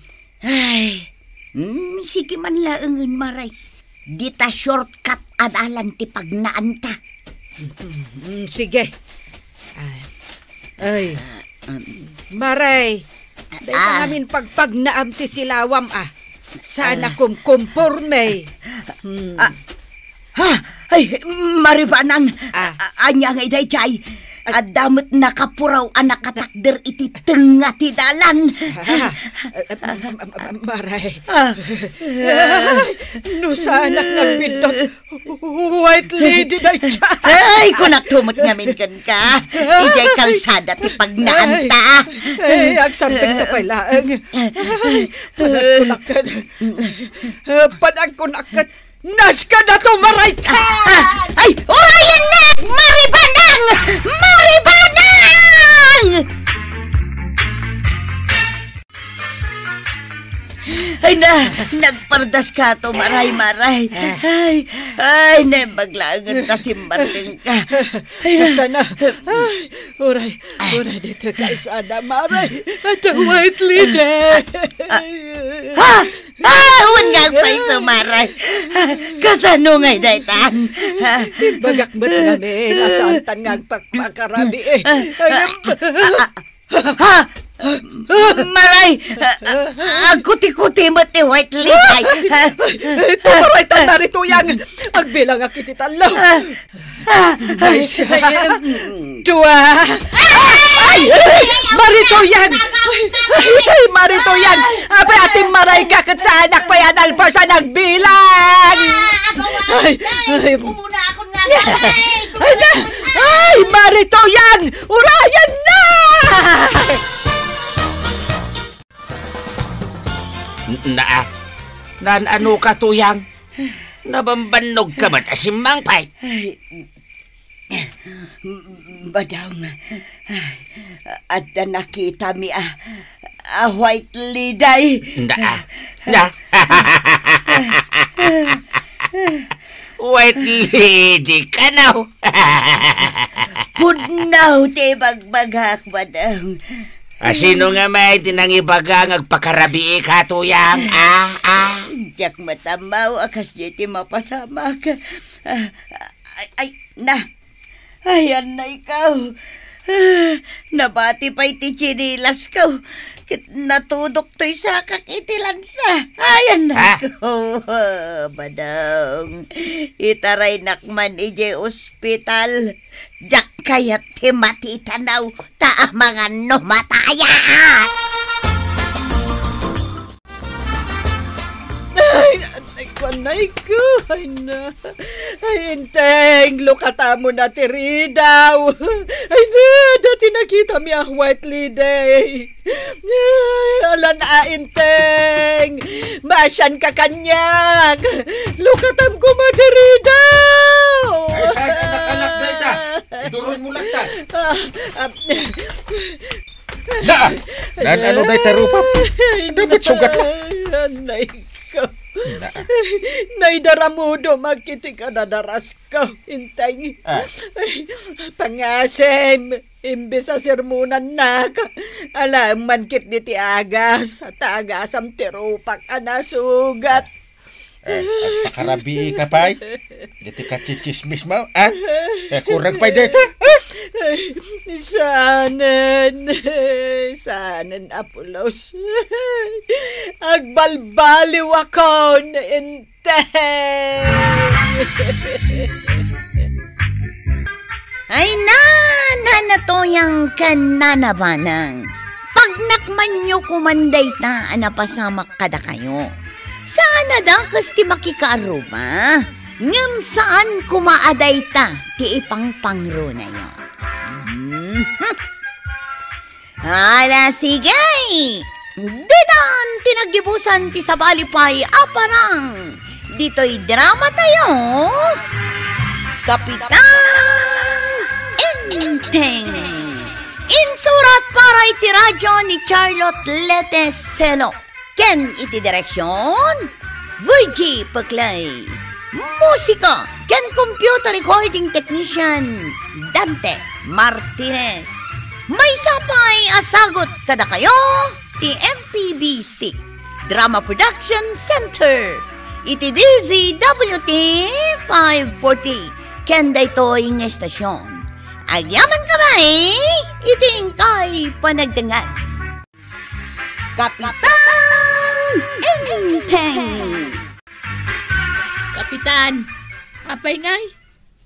Ay, mm, sige man laengen, Mari. Dita shortcut a dalan ti pagnaanta. Mm, sige. Ay. Ay. Ah, um, Mari, dayta Ah. ngamin pagpagnaam ti silawam, a. Sana Ah. kumkumporme. Hmm. Ah. Ha? Ay, Mari Banang. Ah. A-, ania ngay daydiay? Ay. Adda met nakapuraw a nakatakder iti tengnga ti dalan. Ah. Ah, ah, ah, ah, Mari. Ah. Ay, no saanak nga agbiddut, White Lady daydiay. Ay, kunakto met ngamin kenka. Idiay kalsada ti pagnaanta. Ay, ay, agsardengta pay laeng. Ay, panagkunak ket. Panagkunak ket. Naskadato, Mari! Ah, ah, ay, urayennak, Mari Banang! Mari Banang! Ay na, nagpardaskato, Mari, Mari. Ay, ay, naimbag laeng ta simmarlengka. Ay, na. Kasano? Ay, uray, uray, ditoy kalsada, Mari. Adda White Lady. Ah, ah, ah, awan nga agpayso, Mari. Kasano ngay daytan? Imbagak met ngamin a saantan nga agpakpakarabii. Ah, ah, ah, Ha? Mari! Agkuti-kuti met ti White Lady. Ay, ay, ay, tumaray ta, Mari Tuyang. Agbilangak iti tallo. Ay, siya. Dua. Ay, ay, Mari Tuyang. Ay, ay, Mari Tuyang. Apay a timmarayka ket saanak pay a nalpasan agbilang. Ay, ay. Ay, na! Ay, Mari Tuyang! Urayennak! N-, na, nan-ano ka, Tuyang? Nabambannogka met a simmangpet? Ay, Badong, adda nakitami a, a White Lady. Na, na. White Lady kano? Pudno ti ibagbagak, Badong. A, sino nga may ti nangibaga nga agpakarabii ka, Tuyang? Ah, ah. Diak matammaw a kasdiay ti mapasamak. Ah, ay, ay, na. Ayan na ikaw. Ah, nabati pay ti tsinilasko. Ket natudok toy sakak iti lansa. Ayan na ikaw. Badong. Itaraynak man idiay ospital. Diak kayat ti matitanaw ta amangan no matayak. Ay, ay, Panay ko, ay na. Ay, Inteng, lukatamo na ti ridaw. Ay na, dati nakita mi a white lady. Ay, alan a, Inteng. Masian ka kaniak. Lukatam ko, madiridaw. Ay, saan ka nakalak, Dayta? Iduron mo lang ta. Ah, ah. Na! Nan ano, Dayta Rupa? Ay, dapat sugat na. Anay ko. Na. Naidaramudo, magkiti ka dadaras ko. Inteng. Ah. Ay, pangasim. Imbes a sermonannak, alaem man ketdi ti agas, ta agasam ti rupak a nasugat. Eh, agpakarabii ka pay? Diti kachichismis mo, ah? Eh, kurang pay deta, ah? Ay, saanen, saanen, Apulos. Agbalbaliw akon, Inteng. Ay, na, Nana Toyang ken Nana Banang. Pagnakmanyo koman dayta a napasamak kadakayo. Saan a dakes ti makikaarruba, ngem saan koma a dayta ti ipangpangrunayo. Mhm. Ala, sige! Ditan ti naggibusan ti sabali pay a parang ditoy drama tayo, Kapitan Enteng. Insurat para iti radyo ni Charlotte Lete Selo. Ken iti direksyon, Virgie Peclay. Musika ken computer recording technician, Dante Martinez. Maysa pay a sagut kadakayo ti M P B C Drama Production Center iti D Z W T five forty ken daytoy nga estasyon. Agyaman kami iti inkay panagdengngeg. Kapitan Enteng. Kapitan, apay ngay?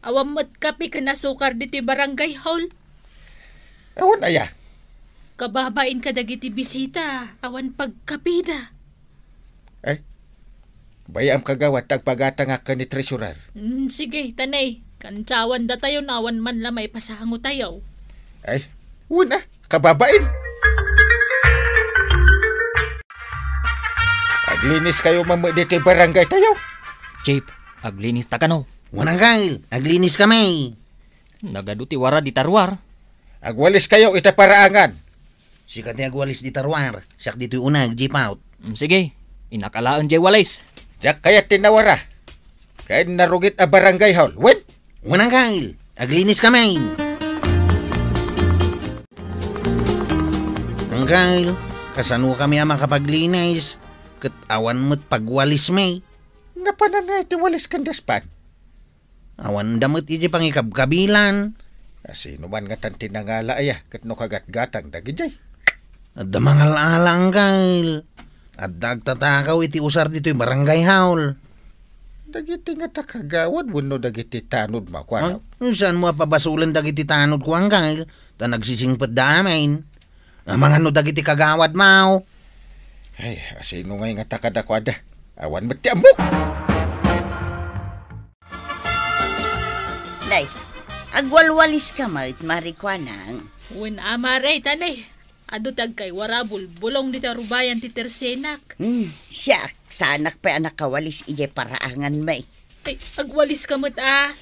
Awan met kape ken asukar ditoy barangay hall? Awan aya? Kababain kadagiti bisita, awan pagkapida. Eh, bayam kagawad ta agpagatangak ken ni treasurer. Mm, sige, tanay. Kansawan datayo no awan man la maipasango tayo. Ay, una, kababain. Aglinis kayo man met ditoy barangay tayo. Chief, aglinis ta kano? Wen, Angkel, aglinis kami. Nagadu ti wara dita ruar. Agwalis kayo ita paraangan. Sika ti agwalis dita ruar, siak ditoy uneg, Jeep out. Mm, sige, innak alaen jay walis. Diak kayat ti nawara. Ken narugit a barangay hall. Wen? Wen, Angkel, aglinis kami. Angkel, kasano kami a makapaglinis? Ket awan met pagwalismi. Napanan nga iti walis ken daspan? Awan da met iti pangikabkabilan. A, sino man ngatan ti nangala aya ket no kagatgatang dagidiay? Adda mangal-ala, Angkel. Adda agtatakaw iti usar ditoy barangay hall. Dagiti ngata kagawad wenno dagiti tanod makuan? Ay, saan mo a pabasolen dagiti tanod ko, Angkel? Ta nagsisingpet da amin. Amangan no dagiti kagawad maw. Ay, asino ngay ngata kadakuada? Awan met ti ammok! Nay, agwalwalis ka met, Mari Kuanang. Wen, Ama Rey, tanay. Adu ti agkaiwara bulbulong dita rubayan ti tersenak. Hmm, siak, saanak pay a nakawalis idiay paraangan, may. Ay, agwalis ka met, a.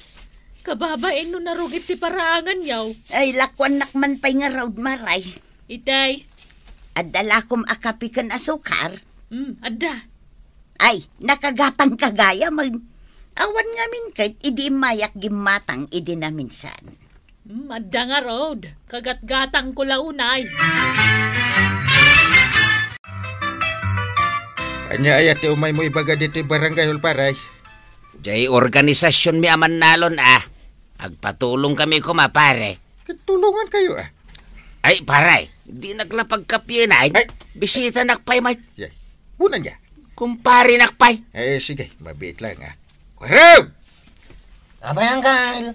Kababain no narugit ti paraangan yaw. Ay, lakuannak man pay ngarud, Maray. Itay. Adda lakom a kape ken asukar? Hmm, adda. Ay, nakagatang ka gayam. Awan ngamin ket idi immayak gimmatang idi naminsan. Hmm, adda ngarud. Kagatgatang ko la unay. Ania aya ti umaymo ibaga ditoy barangay hall, pare? Jay organisasionmi a mannalon, a. Agpatulong kami koma, pare. Ket tulongan kayo, a. Ay, pare, dinak la pagkapienay. Ay. Bisitanak pay met. Yay. Unan ya. Kumparenak pay. Eh, sige, mabiit lang, a. Kwarog! Apay, Angkel?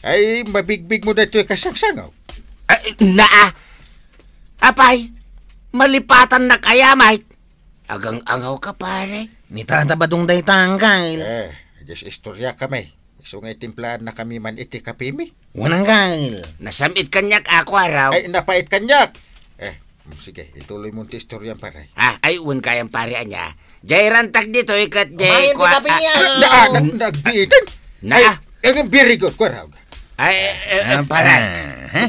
Ay, mabigbig mo daytoy kasangsangaw. Ay, naa. Apay, malipatannak aya, Mike? Agang-angaw ka, pare. Ni Tata Badong dayta, Angkel. Eh, agas istorya kami. Isu nga itimplaan na kami man iti kapimi. Wen, Angkel. Nasam-it kaniak, a kuarog. Ay, napait kaniak. Eh, mm, sige, ituloy mo ti istorya, pare. Ah, ay, wen kayam, pare, ania. Jay rantag ditoy ket jay Umayen ti kua-, kape ah, niya. Na, na, na, nagbiitan. Na. Ay, eh, very good, kuarog. Ay, eh, eh, Ah, pare. ah, ha?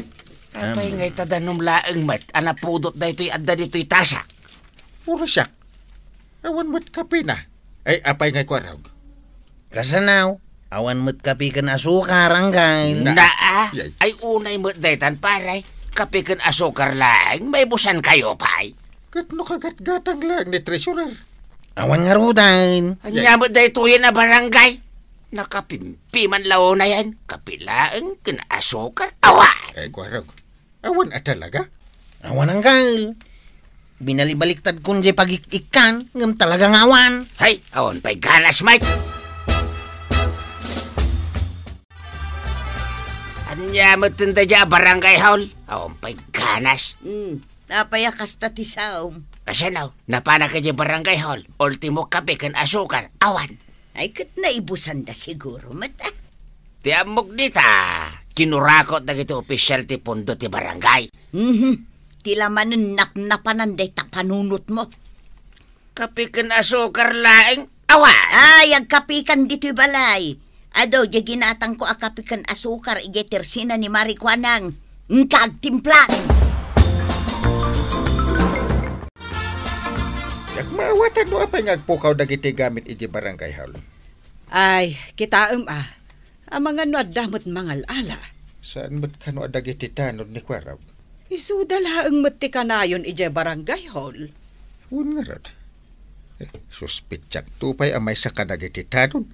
Apay nga ita danum laeng met a napudot daytoy adda ditoy tasa? Puro siak. Awan met kape na. Ay, apay ngay kuarog? Kasano? Awan met kape ken asukar, Angkel. Na. Naa? Yay. Ay, unay met daytan, pare. Kape ken asukar laeng, maibusan kayo pay. Ket no kagatgatang laeng ni treasurer? Awan ngaruden. Ania met daytoyen a barangay? Nakapimpi man la unayen. Kape laeng ken asukar? Awan. Ay, kuarog. Awan a talaga? Awan, Angkel. Binalibaliktadkon jay pagik-ikkan, ngem talaga nga awan. Hay, awan pay ganas, Mike. Ania met dayta a barangay hall? Awan pay ganas. Hmm, apay a kasta ti saom? Kasano? Napanak idiay barangay hall. Ultimo kape ken asukar. Awan. Ay, ket naibusanda siguro met, ah. Ti ammok dita, kinurakot dagiti official ti pondo ti barangay. Mhm. Ti lamanen napnapanan dayta panunotmo. Kape ken asukar laeng, awan. Ay, agkapikan ditoy balay. Adu, diay ginatangko a kape ken asukar idiay tersina ni Mari Kuanang. Inka agtimpla. Diak maawatan no apay nga agpukaw dagiti gamit idiay barangay hall. Ay, kitaem a. Amangan no adda met mangal-ala. Saan met kano a dagiti tanod ni Kuarog? Isuda laeng met ti kanayon idiay barangay hall. Wen ngarud. Eh, suspetsak to pay a maysa kadagiti tanod.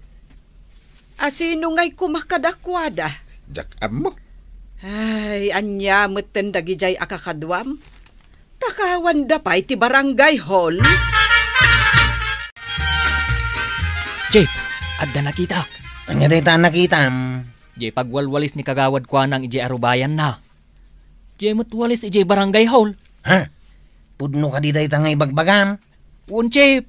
A sino ngay koma kadakuada? Diak ammo. Ay, ania metten dagidiay a kakaduam? Takawanda pay ti barangay hall? Chief, adda nakitak. Ania dayta a nakitam? Diay pagwalwalis ni Kagawad Kuanang idiay arubayanna. Diay met walis idiay barangay hall. Ha? Pudno kadi dayta nga ibagbagam? Wen, Chief.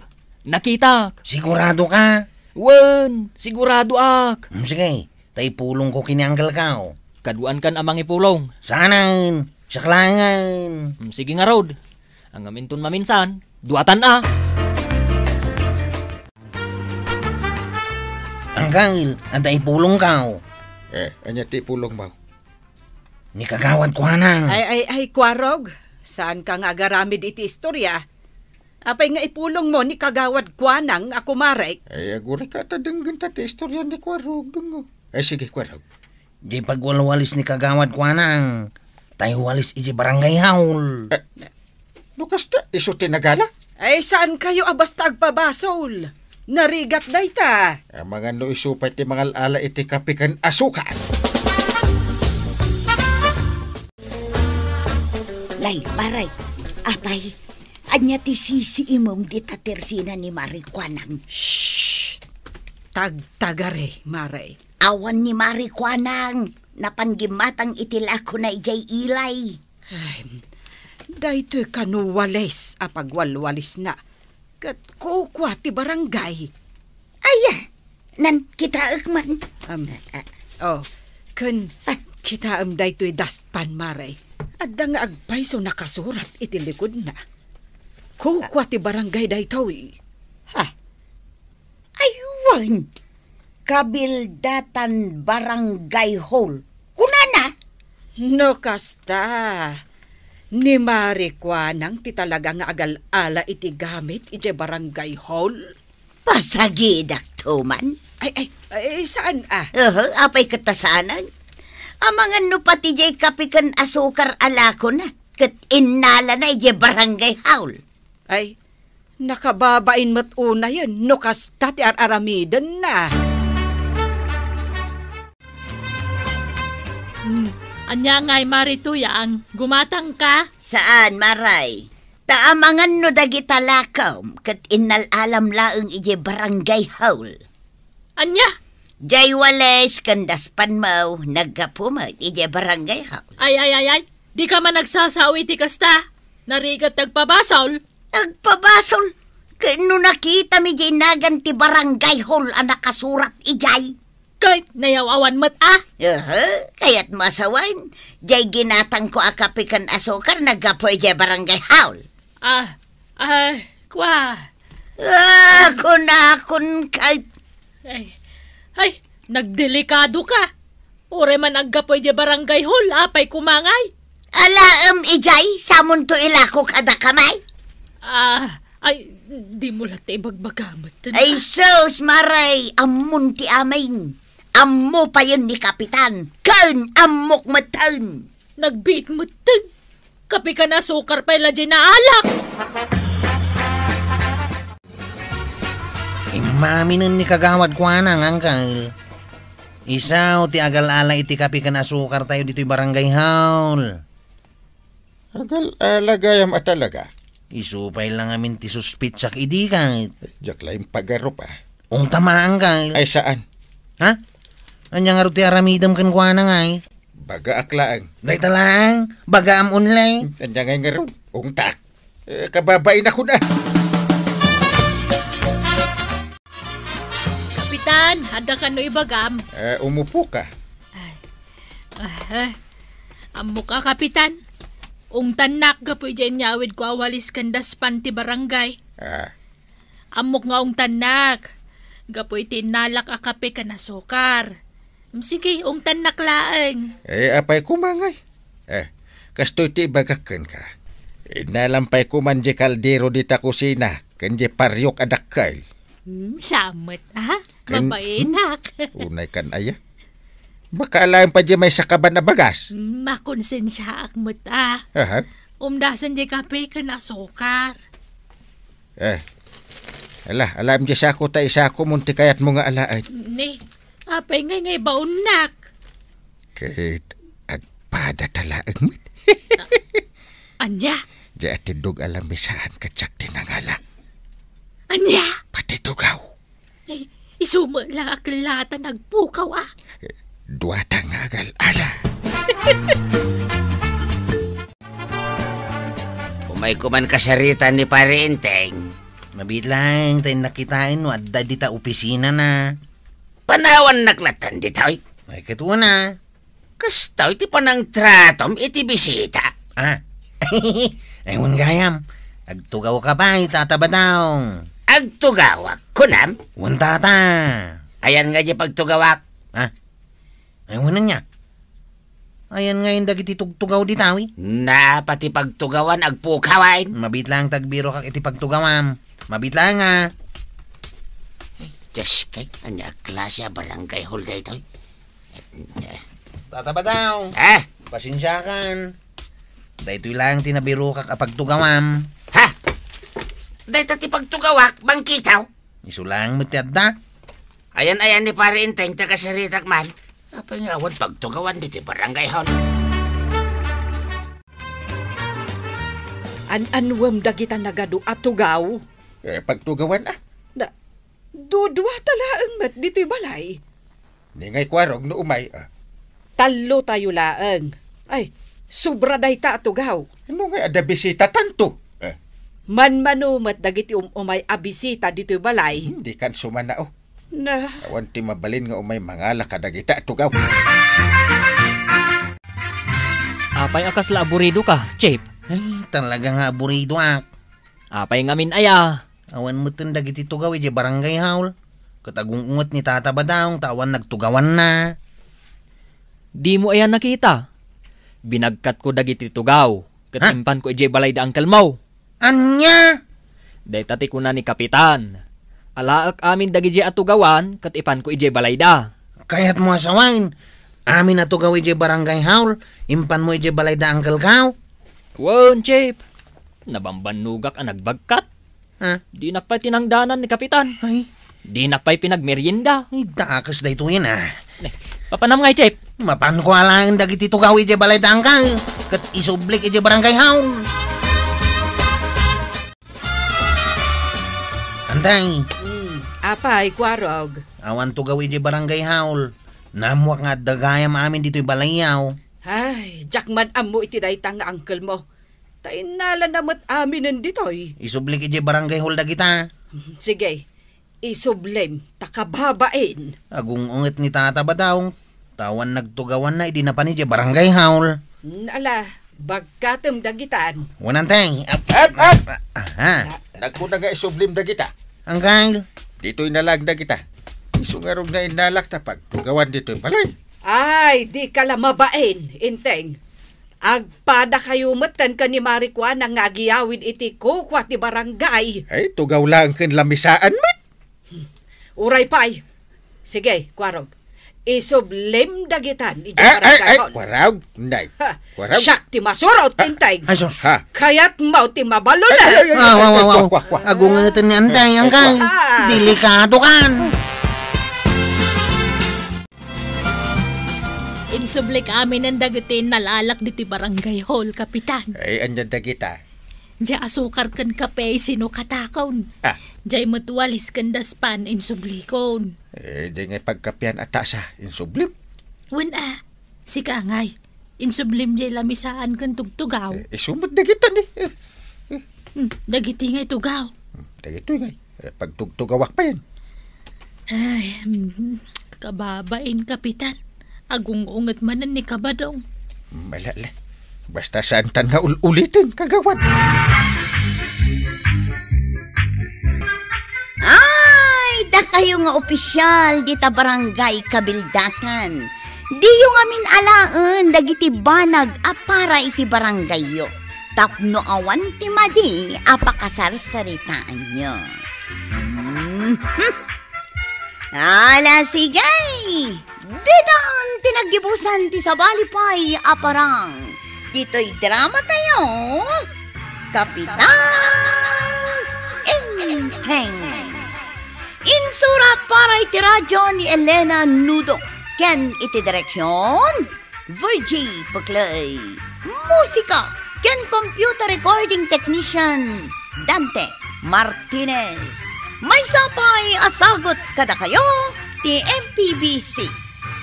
Nakitak. Sigurado ka? Wen, siguradoak. Hmm, sige, ta ipulongko ken ni Uncle Kao. Kaduaankan a mangipulong. Saanen, siak laengen. Hmm, sige ngarud. Ngem inton maminsan, duatan a. Uncle, adda ipulongko. Eh, ania ti ipulongmo? Ni Kagawad Kuanang. Ay, ay, ay, Kuarog, saanka nga agaramid iti istorya? Apay nga ipulongmo ni Kagawad Kuanang a kumarek? Ay, agurayka ta denggenta ti istorya ni Kuarog, Dungo. Ay, sige, Kuarog. Diay pagwalwalis ni Kagawad Kuanang, ta iwalis idiay barangay hall. Eh, no kasta, isu ti nagala? Ay, saankayo a basta agpabasol? Narigat dayta. Amangan no isu pay ti mangal-ala iti kape ken asukar. Nay, Maray, apay, ania ti sisiimem dita tersina ni Mari Kuanang? Shh! Tagtagari, Maray. Awan ni Mari Kuanang, napan gimmatang iti lakona idiay ilay. Ay, daytoy kano walis a pagwalwalisna. Ket kukua ti barangay. Aya, nan kitaek man. Am, Ah, ah. Oh, ken Ah. kitaem daytoy dustpan, Maray. Adda nga agpayso nakasurat iti likudna. Kukua ti barangay daytoy. Ha? Ay, wen. Kabildatan Barangay Hall. Kunana? No kasta, ni Mari Kuanang ti talaga nga agal-ala iti gamit idiay Barangay Hall? Pasagidakto man. Ay, ay, ay, saan a? Aha, apay ket ta saanen? Amangan no pati diay kape ken asukar a lakona, ket innalana idiay Barangay Hall. Ay, nakababain met unayen no kasta ti ar-aramidenna. Hmm, ania ngay, Mari Tuyang, gumatangka? Saan, Maray. Ta amangan no dagita lakom ket innal-alam laeng idiay Barangay Hall. Ania? Diay walis ken dustpanmo, naggapu met idiay Barangay Hall. Ay, ay, ay, ay. Dika man agsasao iti kasta. Narigat ti agpabasol. Agpabasol? Ket no nakitami diay nagan ti barangay hall a nakasurat idiay? Ket nayaw-awan met a? Aha, kayatmo a sawen, diay ginatangko a kape ken asukar naggapu idiay barangay hall. Ah, ah, kua. Ah, kunakon ket. Ay, ay, nagdelikado ka. Uray man aggapu idiay barangay hall, apay koma ngay? Alaem idiay, samonto ilako kadakami. Ah, ay, dimo latta ibagbaga metten. Ay, sus, Maray, ammon ti amin. Ammo payen ni Kapitan, ken ammok metten. Nagbiit metten. Kape ken asukar pay la diay naalak. Immaminen ni Kagawad kuana nga angkel. Isu ti agal-ala iti kape ken asukar tayo ditoy barangay hall. Agal-ala gayam a talaga? Isu pay la ngamin ti suspetsak idi ket. Diak laeng pagarup a. Ungtama, angkel. Ay, saan? Ha? Ania ngarud ti aramidem kenkuana ngay? Bagaak laeng. Dayta laeng, bagaam only. Ania ngay ngarud? Ungtak. Eh, kababainakon a. Kapitan, adda kano ibagam? Eh, umupo ka. Ay. Ah, eh. Ammok a, Kapitan. Ungtannak gapu idiay inyawidko a walis ken daspan ti barangay. Ah. Ammok nga ungtannak. Gapu iti innalak a kape ken asukar. Sige, ungtannak laeng. Eh, apay koma ngay? Eh, kastoy ti ibagak kenka. Innalam pay koman diay kaldero dita kusina, ken diay pariok a dakkel. Hmm, saan met, a? Ken, mabainak. Unay kan aya? Makaalaem pay diay maysa kaban a bagas. Hmm, makonsensiaak met, a. Aha. Umdasen diay kape ken asukar. Eh, ala, alaem diay sako ta isakomon ti kayatmo nga alaen. Ni, apay ngay nga ibaonnak? Ket agpada ta laeng met. A-, ania? Diay atiddog a lamisaan ket siak ti nangala. Ania? Pati tugaw. Ay, isu met la a kellatan agpukaw a. Duata nga agal-ala. Umayko man kasaritaan ni Pare Enteng. Mabiit laeng ta innak kitaen no adda dita opisinana. Panawannak lattan ditoy. Ay, ket una. Kastoy ti panangtratom iti bisita. Ah. Ay, wen gayam. Agtugawka pay, Tata Badong. Agtugawak, kunam? Wen, Tata. Ayan nga diay pagtugawak. Ah. Ay, wen ania. Ayan ngay dagiti tugtugaw dita, wi. Napa ti pagtugawan, agpukaw a. Mabiit laeng ta agbirokak iti pagtugawam. Mabiit laeng a. Diyos kay, ania a klase a barangay hall daytoy? Tata Badong. Eh? Pasensiakan. Daytoy laeng ti nabirokak a pagtugawam. Ha? Dayta ti pagtugawak, bangkitaw? Isu laeng met ti adda. Ayan-ayan ni Pare Enteng ti kasaritak man. Apay nga awan pagtugawan ditoy barangay hall? An-anuem dagita nagadu a tugaw? Eh, pagtugawan a. Na, dudua ta laeng met ditoy balay. Ni ngay kuarog no umay, ah. Tallo tayo laeng. Ay, sobra dayta a tugaw. Ano nga adda bisita tanto? Eh. Manmano met dagiti um-umay a bisita ditoy balay. Hmm, di kan sumanao. Na. Awan ti mabalin nga umay mangala kadagita a tugaw. Apay a kasla aburido ka, Chief? Ay, talaga nga aburido ak. Apay ngamin aya? Awan metten dagiti tugaw idiay barangay hall. Ket agung-unget ni Tata Badong ta awan nagtugawanna. Dimo aya nakita? Binagkatko dagiti tugaw, ket Ha? impanko idiay balay da uncle mo. Ania? Dayta ti kuna ni Kapitan. Alaek amin dagidiay a tugawan, ket ipanko idiay balay da. Kayatmo a sawen, amin a tugaw idiay barangay hall, impanmo idiay balay da uncle ko? Wen, Chief. Nabambannogak a nagbagkat. Ha? Dinak pay tinangdanan ni Kapitan. Ay. Dinak pay pinagmerienda. Ay, dakes daytoyen, ah. Ne, papanam ngay, Chief? Mapanko alaen dagiti tugaw idiay balay da uncle. Ket isublik idiay barangay hall. Antay. Hmm, apay, kuarog? Awan tugaw idiay barangay hall. Naammoak nga adda gayam amin ditoy balayyo. Ay, diak man ammo iti dayta nga uncle mo. Ta innalana met aminen ditoy. Isublik idiay barangay hall dagita. Sige, isublim ta kababain. Agung-unget ni Tata Badong, ta awan nagtugawanna idi napan idiay barangay hall. Ala, bagkatem dagitan. Wen, Antay. Ap-, Ap-, ap! Aha. Nagkuna nga isublim dagita. Anggail. Ditoy na lang dagita. Isu ngarud nga innalak ta pagtugawan ditoy balay. Ay, dika la mabain, Inteng. Agpadakayo metten ken ni Mari Kuana nga agiyawid iti kukua ti barangay. Ay, tugaw laeng ken lamisaan met. Uray pay. Sige, Kuarog. Isublim dagitan idiay barangay hall. Ay, ay, Kuarog, Nay. Ha, Kuarog. Siak ti masurot, Inteng. Ay, sus. Ha. Kayatmo ti mabalin. Ay, ay, ay, ay, Wow, wow, wow, wow. Kuak, kuak, kuak. Agungeten ni Antay, anggail. Ah. Delikado kan. Insublik aminen dagiti innalak ditoy barangay hall, Kapitan. Ay, ania dagita? Diay asukar ken kape, sino katakon? Ah. Diay met walis ken daspan, insublikon. Eh, diay ngay pagkapian a tasa, insublim? Wen a, sika ngay. Insublim diay lamisaan ken tugtugaw. Eh, isu met dagita ni. Eh, eh. Hmm, dagiti ngay tugaw. Hmm, dagitoy ngay. Eh, pagtugtugawak payen. Ay, mm, kababain, Kapitan. Agung-unget manen ni Kabadong. Malala. Basta saantan nga ul-uliten, kagawad. Ay, dakayo nga opisyal dita barangay kabildatan. Diyo ngamin alaen dagiti banag a para iti barangayyo. Tapno awan ti madi a pakasarsaritaanyo. Mhm. Ala, sige! Ditan ti naggibusan ti sabali pay a parang. Ditoy drama tayo, Kapitan Enteng. Insura para iti radyo ni Elena Nudo ken iti direksyon, Virgie Peclay. Musika ken computer recording technician, Dante Martinez. Maysa pay a sagut kadakayo ti M P B C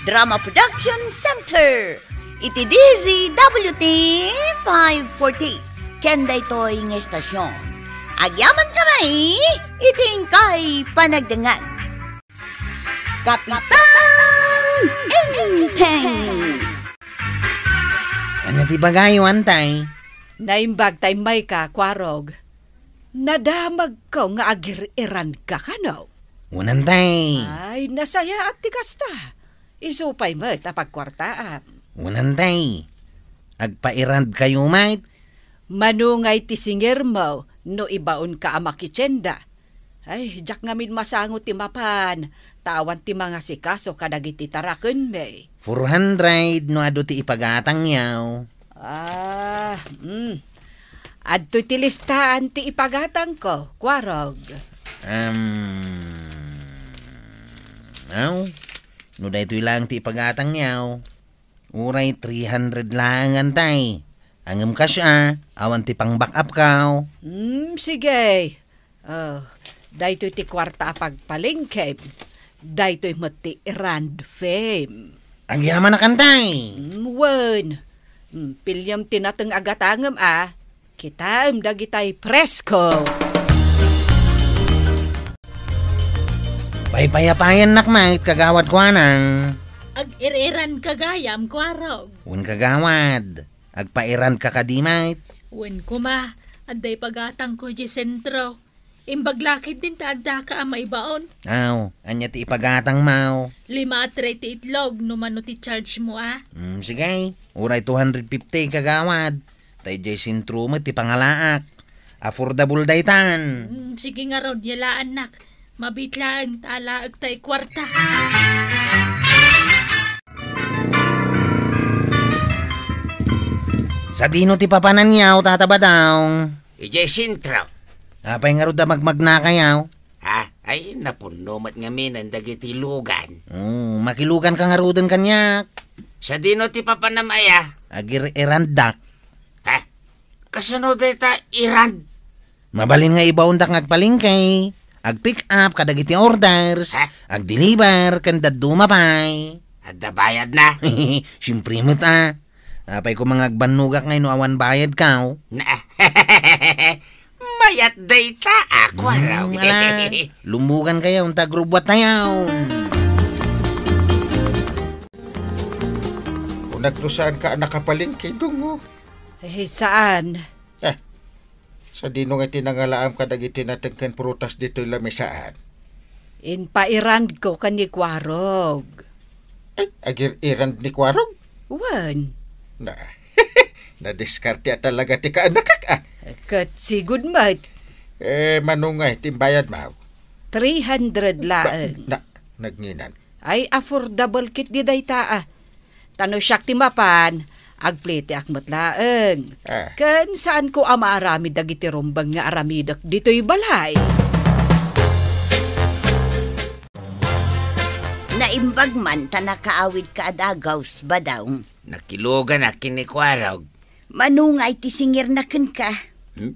Drama Production Center iti D Z W T five forty ken daytoy nga estasyon. Agyaman kami iti inkay panagdengngeg. Kapitan Enteng. Ania ti ibagayo, Antay? Naimbag ta immayka, Kuarog. Nadamagko nga agir-iranka kano? Wen, Antay. Ay, nasayaat ti kasta. Isu pay met a pagkuartaam. Wen, Antay. Agpairandkayo met. Mano ngay ti singirmo no ibaonka a makitienda? Ay, diak ngamin masango ti mapan, ta awan ti mangasikaso kadagiti tarakenmi. Four hundred no adu ti ipagatangyo. Ah, mm. Adtoy ti listaan ti ipagatangko, Kuarog. Um, aw, no daytoy laeng ti ipagatangyo, uray three hundred laeng, Antay. Ngem cash a, awan ti pang-back up ko. Hmm, sige. Oh, daytoy ti kuarta a pagpalengkem. Daytoy met ti errand fee. Agyamanak, Antay. Hmm, wen. Hmm, piliem ti nateng a gatangem a. Kitaem dagitay presko. Paypayapayannak met, Kagawad Kuanang. Agir-irandka gayam, Kuarog. Wen, Kagawad. Agpairandka kadi met? Wen koma, adda ipagatangko idiay sentro. Imbag la ketdin ta addaka a maibaon. Aw, ania ti ipagatangmo? Lima a tray ti itlog no mano ti charge mo a. Hmm, sige. Uray two hundred fifty, Kagawad. Ta idiay sentro met ti pangalaak. Affordable daytan. Hmm, sige ngarud, yalaannak. Mabiit laeng ta alaek tay kuarta. Sadino ti papananyo, Tata Badong? Idiay sentro. Apay ngarud a magmagnakayo? Ha? Ay, napunno met ngamin dagiti lugan. Hmm, makiluganka ngaruden kaniak. Sadino ti papanam aya? Agir-irandak. Ha? Kasano dayta irand? Mabalin nga ibaondak nga agpalengke, ag-pick up kadagiti orders, ha? Ag-deliver, ken dadduma pay. Adda bayadna? Siempre met a. Apay koma nga agbannogak ngay no awan bayadkaw? Na, mayat dayta, a, Kuarog. Hmm, ala, lumbugankayo, ta agrubbuattayo. Kunak no saanka a nakapalengke, Dungo. Eh, saan? Eh, sadino nga ti nangalaam kadagiti nateng ken prutas ditoy lamisaan? Impairandko ken ni Kuarog. Ay, agir-irand ni Kuarog? Wen. Na, nadiskarte a talaga ti kaanakak, a. Ket sigud met. Eh, mano ngay ti imbayadmo? Three hundred laeng. Na, nagnginan. Ay, affordable ketdi dayta, a. Ta no siak ti mapan, agplitiak met laeng. Ah. Ken saanko a maaramid dagiti rumbeng nga aramidek ditoy balay. Naimbag man ta nakaawidka a dagaws, Badong. Nakiluganak ken ni Kuarog. Mano ngay ti singirna kenka? Hmm?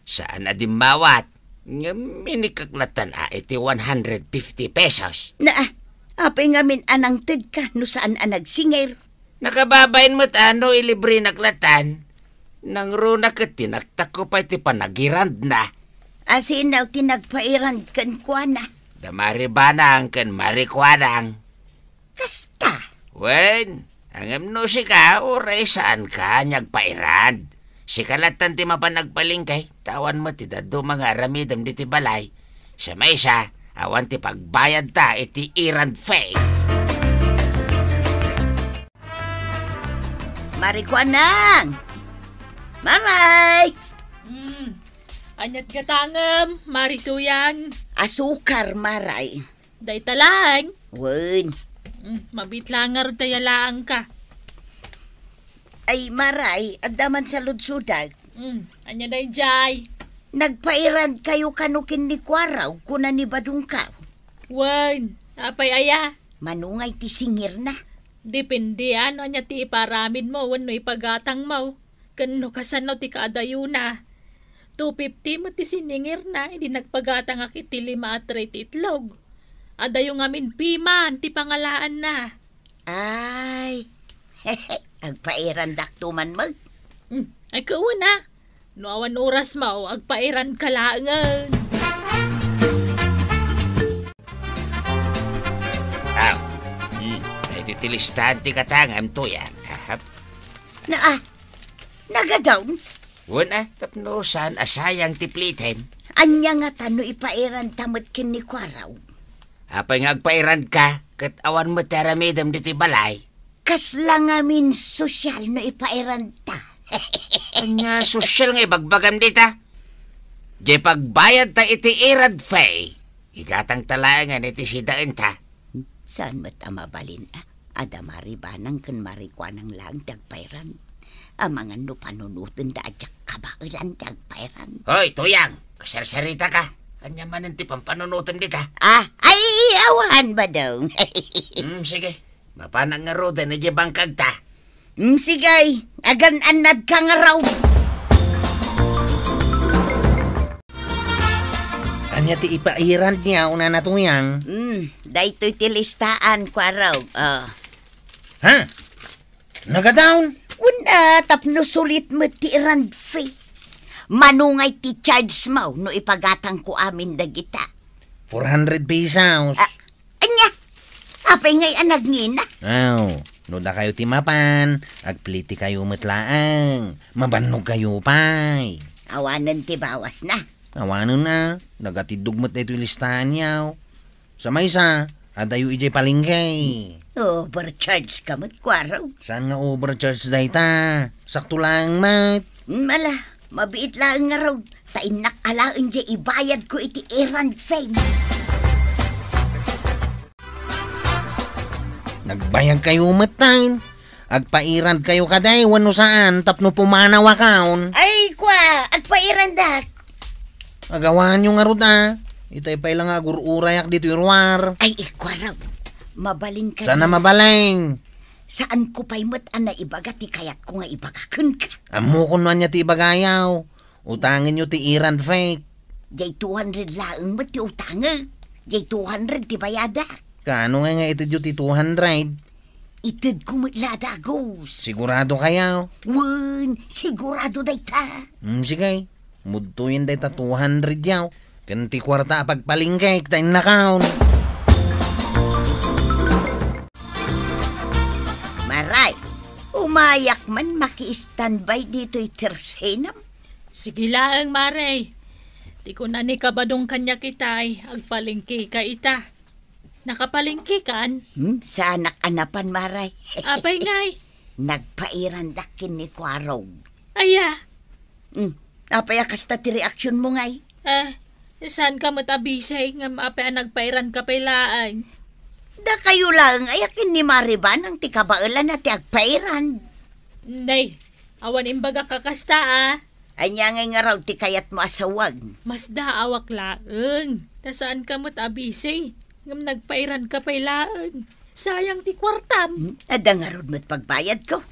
Saan a dimmawat. Ngem inikak lattan a iti one hundred fifty pesos. Na, apay ngamin a nangtedka no saan a nagsingir? Nakababain met a no ilibrenak lattan. Nangruna ket tinaktakko pay ti panagirandna. Asino ti nagpairand kenkuana? Da Maribanang ken Marikuanang. Kasta. Wen, ngem no sika, uray saanka nga agpairand. Sika lattan ti mapan agpalengke, ta awan met ti dadduma nga aramidem ditoy balay. Sa maysa, awan ti pagbayadta iti errand fee. Marikuanang! Maray! Hmm. Ania't gatangem, Mari Tuyang? Asukar, Maray. Dayta laeng? Wen. Mm, mabiit laeng ngarud ta yalaangka. Ay, Maray, adda man saludsodak. Mm, ania daydiay? Nagpairandkayo kano ken ni Kuarog, kuna ni Badongko. Wen, apay aya? Mano ngay ti singirna? Depende, a, no ania ti iparamidmo wenno ipagatangmo. Ken no kasano ti kaadayona. Two fifty met ti siningirna, idi nagpagatangak iti lima a tray ti itlog. Adayo ngamin piman ti pangalaanna. Ay, agpairandakto man met. Hmm, ay, kauna. No awan orasmo, agpairandka laengen. Aw, hmm, daytoy ti listaan ti gatangem, Tuyang. Ahap. Na, ah, nagadaw? Wen a, tapno saan a sayang ti plitem. Ania ngata no ipairandta met ken ni Kuarog? Apay nga agpairandka, ket awan met ti aramidem ditoy balay? Kasla ngamin sosyal no ipairandta. Ania sosyal nga ibagbagam dita? Diay pagbayadta iti errand fee, igatangta laengen iti sidaenta. Saan met a mabalin, a? Adda Maribanang ken Marikuanang laeng ti agpairand. Amangan no panunotenda a diak kabaelan ti agpairand. Hoy, Tuyang! Kasarsaritaka! Ania manen ti pampanunotem dita? Ah, ay, awan, Badong. Hmm, sige. Mapanak ngaruden idiay bangkagta. Hmm, sige. Agan-annadka ngarud. Ania ti ipairandyo, Nana Tuyang? Hmm, daytoy ti listaan, Kuarog. Ah. Ha? Nagadaw? Wen a, tapno sulit met ti errand fee. Mano ngay ti charge mo no ipagatangko amin dagita? Four hundred pesos. Ah, ania? Apay ngay a nagngina? Aw, no dakayo ti mapan, agplitikayo met laeng. Mabannogkayo pay. Awanen ti bawasna. Awanen a, nagatiddog met daytoy listaanyo. Sa maysa, adayo idiay palengke. Overcharge ka met, Kuarog. Saan nga overcharge dayta? Sakto laeng met. Mm, ala, mabiit laeng ngarud. Ta innak alaen diay ibayadko iti errand fee. Nagbayagkayo met, tay. Agpairandkayo kadi wenno saan tapno pumanawakon? Ay, kua, agpairandak. Agawanyo ngarud a. Itay pay la nga agur-urayak ditoy ruar. Ay, ikua raw. Mabalin ka. Saan a mabalin? Saanko pay met a naibaga ti kayatko nga ibaga kenka. Ammokon no ania ti ibagayo. Utangenyo ti errand fee. Diay two hundred laeng met ti utangek. Diay two hundred ti bayadak. Kaano ngay nga itedyo ti two hundred? Itedko met la a dagus. Sigurado kayo? Wen, sigurado dayta. Hmm, sige. Mudtoyen dayta two hundred yaw. Ken ti kuarta a pagpalengkek ta innakaon. Maray, umayak man maki-standby ditoy tersenam. Sige laeng, Maray. Ti kuna ni Kabadong kaniak itay, agpalengkeka ita. Nakapalengkekan? Hmm, saanak a napan, Maray. Apay ngay? Nagpairandak ken ni Kuarog. Aya? Hmm, apay a kasta ti reaksionmo ngay? Eh, saanka met a busy ngem apay a nagpairanka pay laeng? Dakayo laeng aya ken ni Maribanang ti kabaelanna ti agpairan. Nay, awan imbagak a kasta, a. Ania ngay ngarud ti kayatmo a sawag? Masdaawak laeng. Ta saanka met a busy. Ngem nagpairanka pay laeng. Sayang ti kuartam. Hmm, adda ngarud met pagbayadko.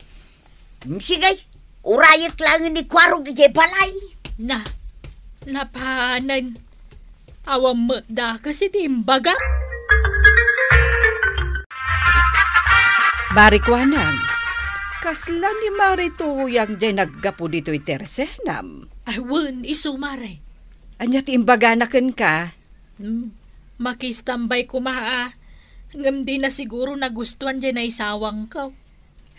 Hmm, sige, urayek laeng ni Kuarog idiay balay. Na, napanen. Awan met dakes iti imbagak. Marikuanang, kasla ni Marituyang jay naggapu ditoy tersenam? Ay, wen, isu, Mare. Ania ti imbagana kenka? Hmm, makistambay koma a. Ngem dina siguro nagustuan jay naisawangko.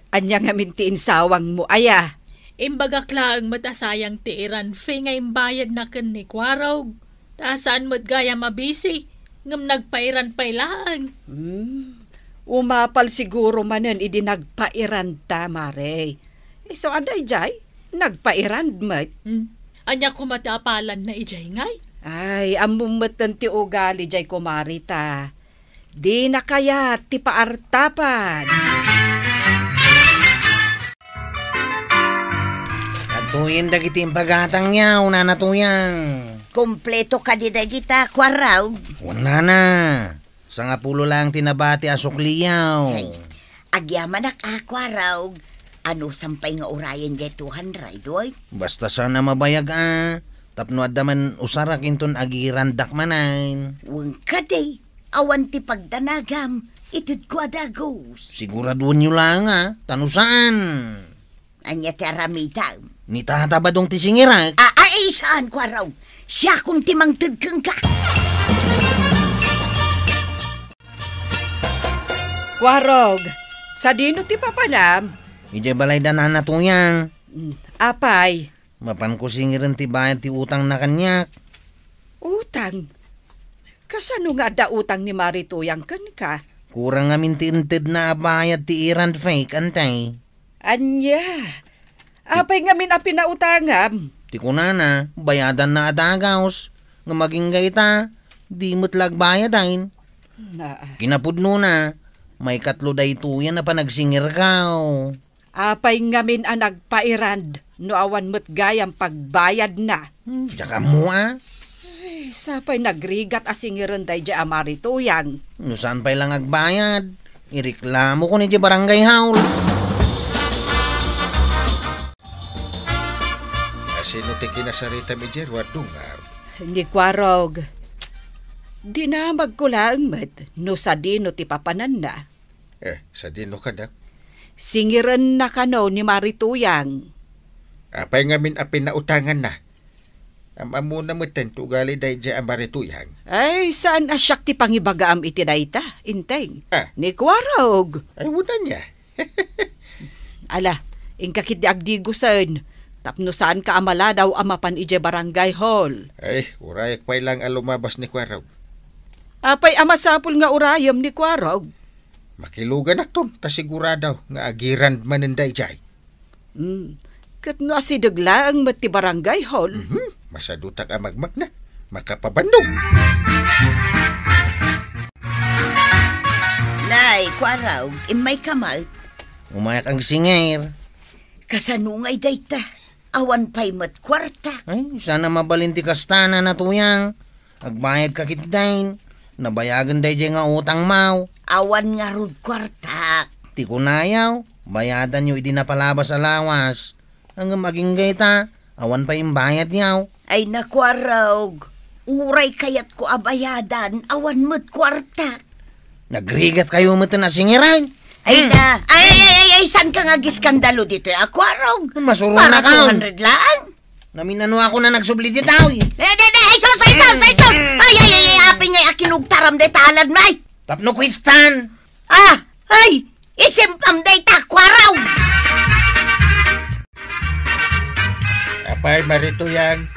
Ania ngamin ti insawangmo, aya? Imbagak laeng met a sayang ti iran fee nga imbayadna ken ni Kuarog. Ta saan met gayam a busy, ngem nagpairan pay laeng. Hmm. Umapal siguro manen idi nagpairanta, Mare. Isu a daydiay, nagpairan met. Hmm. Ania koma ti apalanna idiay ngay? Ay, ammom metten ti ugali jay kumari ta. Dina kayat ti paartapan. Adtoyen dagiti impagatangyaw, Nana Tuyang. Kompleto kadi dagita, Kuarog? Wen, Nana. Sangapulo laeng ti nabati a sukliyaw. Ay, agyamanak a, Kuarog. Anusam pay nga urayen jay two hundred, oy? Basta saan a mabayag a, tapno adda man usarak inton agirandak manen. Wen kadi, awan ti pagdanagam, itedko a dagus. Siguraduenyo laeng a, ta no saan. Ania ti aramidem? Ni Tata Badong ti singirek. A, ay, saan, Kuarog? Siakon ti mangted kenka. Kuarog, sadino ti papanam? Idiay balay da Nana Tuyang. Mm, apay? Mapanko singiren ti bayad ti utangna kaniak. Utang? Kasano nga adda utang ni Marituyang kenka? Kurang ngamin ti intedna a bayad ti iran fee, antay. Ania? Apay ngamin a pinautangam? Ti kunana, bayadanna a dagus. Ngem agingga ita, di met la agbayad, ay. Naa. Kinapudnona, maikatlo daytoyen a panagsingirkaw. Apay ngamin a nagpairand no awan met gayam pagbayadna? Hmm, diak ammo a. Ay, sapay nagrigat a singiren daydiay a Marituyang. No saan pay lang agbayad, ireklamoko ni di barangay hall. Asino ti kinasaritam idiay ruadungaw? Ni Kuarog. Dinamagko laeng met no sadino ti papananna. Eh, sadino kano? Singirenna kano ni Marituyang. Apay ngamin a pinautanganna? Am-ammona metten ti ugali daydiay a Marituyang. Ay, saan a siak ti pangibagaam iti dayta, Inteng. Ah. Ni Kuarog. Ay, wen ania. Ala, inka ketdi agdigusen, tapno saanka a maladaw a mapan idiay barangay hall. Ay, urayek pay lang a lumabas ni Kuarog. Apay a masapul nga urayem ni Kuarog? Makiluganakton, ta sigurado nga agirand manen daydiay. Hmm. Ket no asideg laeng met ti barangay hall. Mhm. Masadutak a magmagna. Makapabannong. Nay, Kuarog, immayka met. Umayak agsingir. Kasano ngay dayta? Awan pay met kuarta. Ay, saan a mabalin ti kasta, Nana Tuyang. Agbayadka ketdin. Nabayagen daydiay nga utangmaw. Awan ngarud kuartak. Ti kunayaw, bayadanyo idi napalabas a lawas. Ngem agingga ita, awan pay imbayadyaw. Ay, Kuarog. Uray kayatko a bayadan, awan met kuartak. Nagrigatkayo metten a singiren. Ay Hmm. na. Ay, ay, ay, ay, ay, saan ka nga agiskandalo ditoy, Aquarog? Masuronak. Para two hundred lang. Naminano ako na nagsubli ditoy. Eh, di, di, ay, sus, ay, sus, ay, sus. Ay, ay, ay, ay, apay nga akinugtaram dayta alad, may. Tapno kwistan. Ah, ay, isimpam dayta, Aquarog. Apay, Marituyang.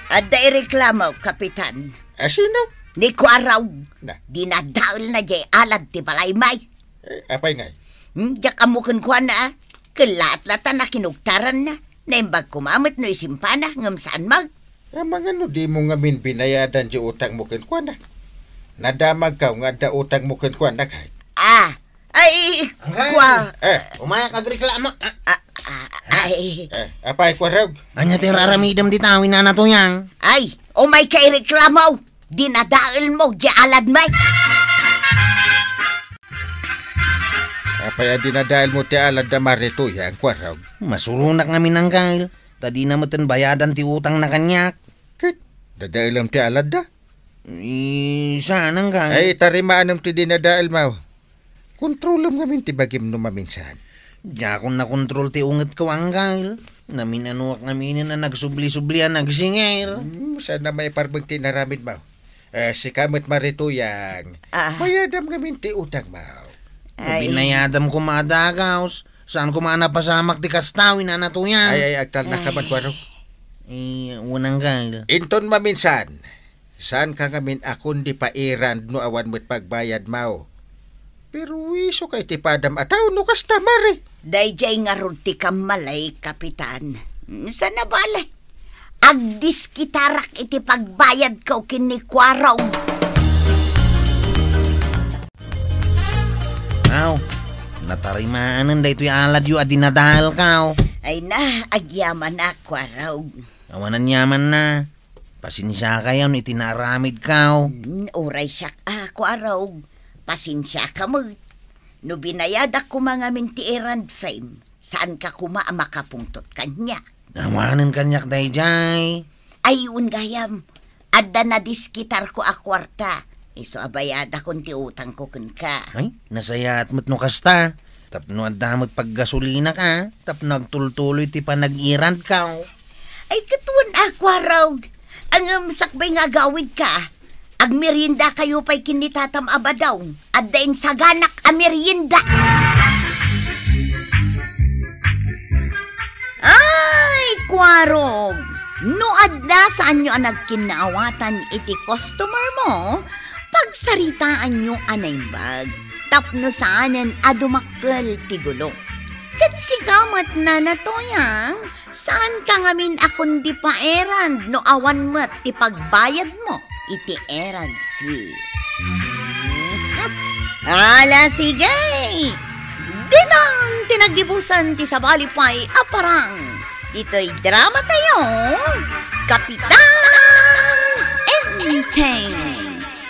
Adda ireklamo, Kapitan. A, sino? Ni Kuarog. Na. Dinadael na jay alad ti balay, may. Eh, apay ngay? Hmm, diak ammo kenkuana, a. Kellaat la ta nakinugtaranna. Naimbag koma met no isimpana, ngem saan mag- Amangan no dimo ngamin binayadan jay utangmo kenkuana. Nadamagkaw nga adda utangmo kenkuana, kay. Ah, ay, Angkay, kua- eh, umayak agreklamo. Ah, ah, ah, ay. Eh, apay, Kuarog? Ania ti raramidem dita, Nana Tuyang? Ay, umay ka ireklamo. Dinadaelmo jay alad, may. Apay a dinadaelmo ti alad da, Marituyang, Kuarog? Masuronak ngamin, Angkay. Ta dina metten bayadan ti utangna kaniak. Ket, dadaelem ti aladda? Eh, saan, Angkay? Ay, tarimaanem ti dinadaelmo. Kontrolem ngamin ti bagim no maminsan. Diakon nakontrol ti ungetko, Angkay. Naminanoak ngaminen a nagsubli-subli a nagsingir. Hmm, saan a maiparbeng ti inaramidmo. Eh, sika met, Marituyang. Ah. Bayadam ngamin ti utangmo. Ay. Binayadam koma a dagaw. Saan koma a napasamak ti kasta, Nana Tuyang? Ay, ay, agtalna ka man, Ay. Kuarog. Eh, unang gal. Inton maminsan, saan ka ngamin a kundi pairand no awan met pagbayadmo. Perwisyo ka iti padam a tao no kasta, Mari. Dayjay ngarud ti kammalay, Kapitan. Saan a bale? Agdiskitarak iti pagbayadko ken ni Kuarog. Aw, natarimaanen daytoy aladyo a dinadaelko. Ay na, agyamanak, Kuarog. Awan a yamanna. Pasensiakayo no iti naaramidko. Mm, uray siak a, Kuarog. Pasensiaka met. No binayadak koma ngamin ti errand fee, saanka koma a makapungtot kaniak. Awanen kaniak dayjay. Ay, wen gayam. Adda nadiskitarko a kuarta. Isu a bayadakon ti utangko kenka. Ay, nasayaat met no kasta. Tapno adda met paggasolinaka, tapno agtultuloy ti panag-errandko. Ay, ket wen a, Kuarog. Ngem sakbay nga agawidka, agmeriendakayo pay ken ni Tatam a Badong. Adda insaganak a merienda. Ay, Kuarog! No adda saanyo a nagkinnaawatan iti customer mo, pagsaritaanyo a naimbag tapno saanen a dumakkel ti gulo. Ket sika met, Nana Tuyang, saanka ngamin a kundi paerrand no awan met ti pagbayadmo iti errand fee. Ala, sige! Ditan ti naggibusan ti sabali pay a parang ditoy drama tayo, Kapitan Enteng.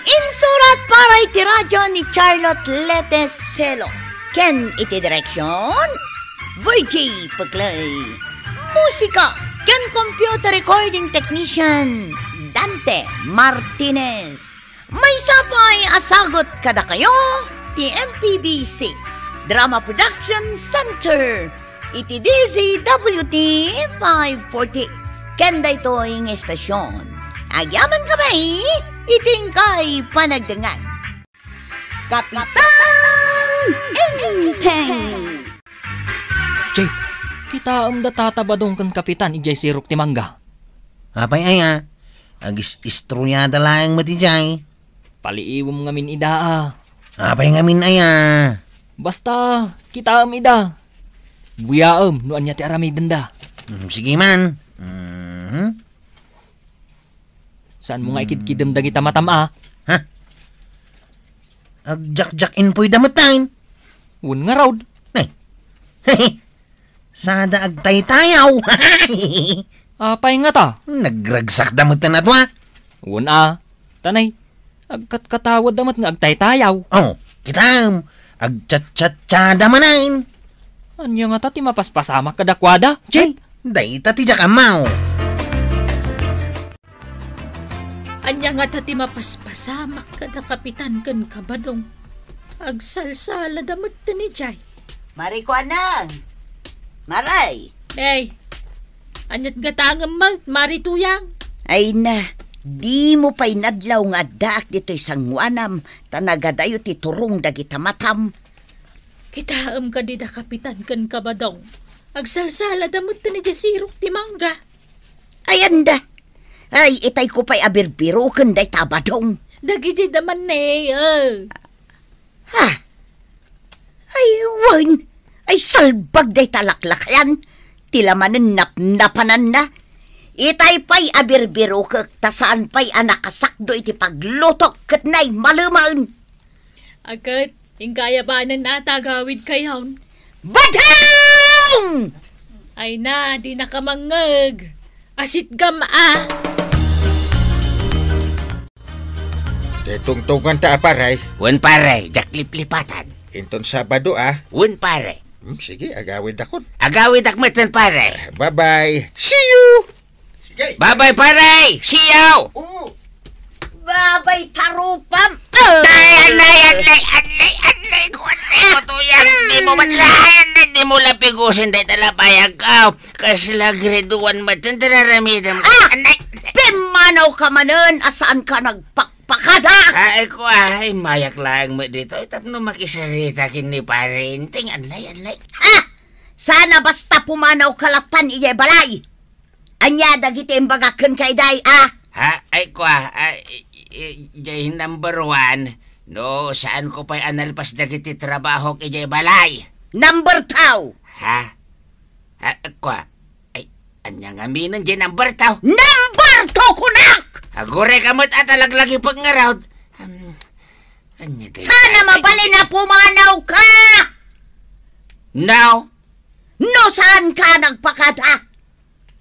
Insurat para iti radyo ni Charlotte Lete Celo ken iti direksyon, Virgie Peclay. Musika ken computer recording technician, Dante Martinez. Maysa pay a sagut kadakayo ti M P B C Drama Production Center iti D Z W T five forty. Ken daytoy nga estasyon, agyamankami iti inkay panagdengngeg. Kapitan Enteng. Chief, kitaem da Tata Badong ken Kapitan idiay sirok ti mangga. Apay aya? Agis-istorya da laeng met idiay. Paliiwem ngamin ida a. Apay ngamin aya? Basta, kitaem ida. Buyaem no ania ti aramidenda. Hmm, sige man. Mhm. Saan mo nga ikidkidem dagita matam a? Ha? Agjakjak-inpoy da met tayo. Wen ngarud. Ay. Sada agtaytayaw. Apay ngata? Nagragsak da met tayo a. Wen a. Tanay, agkatkatawad da met nga agtaytayaw. Oh, kitam. Agchatchatcha da manen. Ania ngata ti mapaspasamak kadakuada? Chief? Ay, dayta ti diak ammo. Ania ngata ti mapaspasamak kada Kapitan ken Kabadong? Agsalsalada met ti ni Jay. Mari Kuanang! Maray! Ay, aniat gatangem met, Mari Tuyang? Ay na, dimo pay nadlaw nga addaak ditoy sangoanam, ta nagadayo ti turong dagita matam. Kitaem kadi da Kapitan ken Kabadong. Agsalsalada met ti ni Jay sirok ti mangga. Ay, anda? Ay, itay ko pay a birbiroken dayta a Badong. Dagiti da man ne, eh. Ha? Ay, wen. Ay, salbag dayta laklakayan. Ti lamanen napnapananna. Itay pay a birbirokek, ta saan pay a nakasakdo iti paglutok ket nay malemen. Aket, inka aya banen a tagawid kayon? Badong! Ay na, di nakamangngeg. Asitgam a. Te tungtungan ta a, pare. Wen, pare, diak liplipatan. Inton Sabado, a? Wen, pare. Hmm, sige, agawid akon. Agawidak metten, pare. Bye-bye. See you! Sige. Bye-bye, pare! See you! Oo. Bye-bye, tarupam! Ay, anay, anay, anay, anay ko, anay ko, Tuyang. Di mo man, anay, di mo lang pigusin, dahil talapayag ka. Kasla grade one met, tararamidan mo. Ah! Anay! Pimmanaw ka manen, a saan ka nagpakpakada? Ay, ko, ay, mayak laeng met ditoy, tapno makisarita ken ni Pare Enteng, anay, anay. Ha? Saan a basta pumanaw ka latta idiay balay? Ania dagiti imbagak kenka idiay, a? Ha? Ay, kua, ah, i-, i-, idiay number one, no, saanko pay a nalpas dagiti trabahok idiay balay. Number two! Ha? Ha? Kua? Ay, ania ngamin idiay number two? Number two kunak! Aguray ka met a talaglagipek ngarud. Um, ania dayta? Saan a mabalin a pumanaw ka? No. No saan ka nagpakada?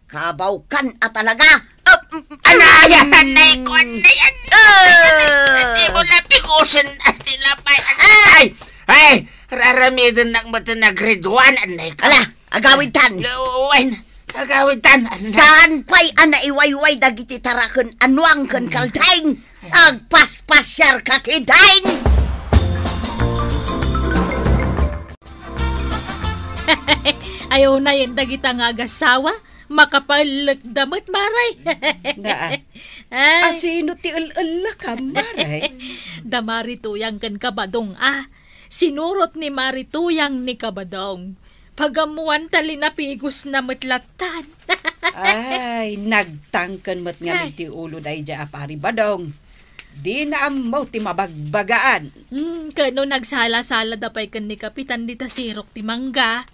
Kabaw kan a talaga. Ah, mm, mm, anay, mm. Anay ko, anay, anay. Ah. Di mo na pikusen, ati na pa, anay. Ay! Ay! Raramidennak met a grade one, anay ko. Ala, agawid tan. Wen, agawid tan, anay. Saan pay a naiwayway dagiti taraken a nuang ken kaldeng? Agpaspasiar ka kidin! Ay, unayen dagita nga agasawa, makapallekda met, Mare. Nga, ah. Ay. Asino ti el-ellakam, Mare? Da Mari Tuyang ken Kabadong, ah. Sinurot ni Mari Tuyang ni Kabadong. Pagammoan ta linapigosna met lattan. Ay, nagtangken met ngamin ti ulo daydiay a Pari Badong. Dina ammo ti mabagbagaan. Hmm, ken no nagsala-salada pay ken ni Kapitan dita sirok ti mangga?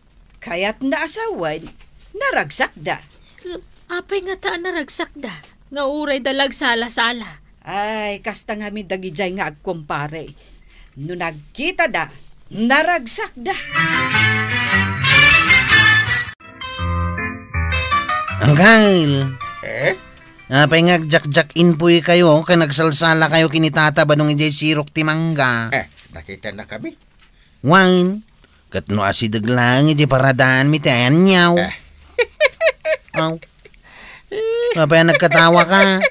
Kayatna a sawen, naragsakda. Eh, apay ngata a naragsakda? Nga uray da la agsala-sala. Ay, kasta ngamin dagidiay nga agkumpare. No nagkitada, naragsakda. Angkel! Eh? Apay nga agjakjak-inpuy kayo, ken agsalsala kayo ken ni Tata Badong idiay sirok ti mangga? Eh, nakitana kami. Wen, ket no asideg laeng iti paradaanmi ti ayanyaw. Eh. Aw. Apay a nagkatawa ka?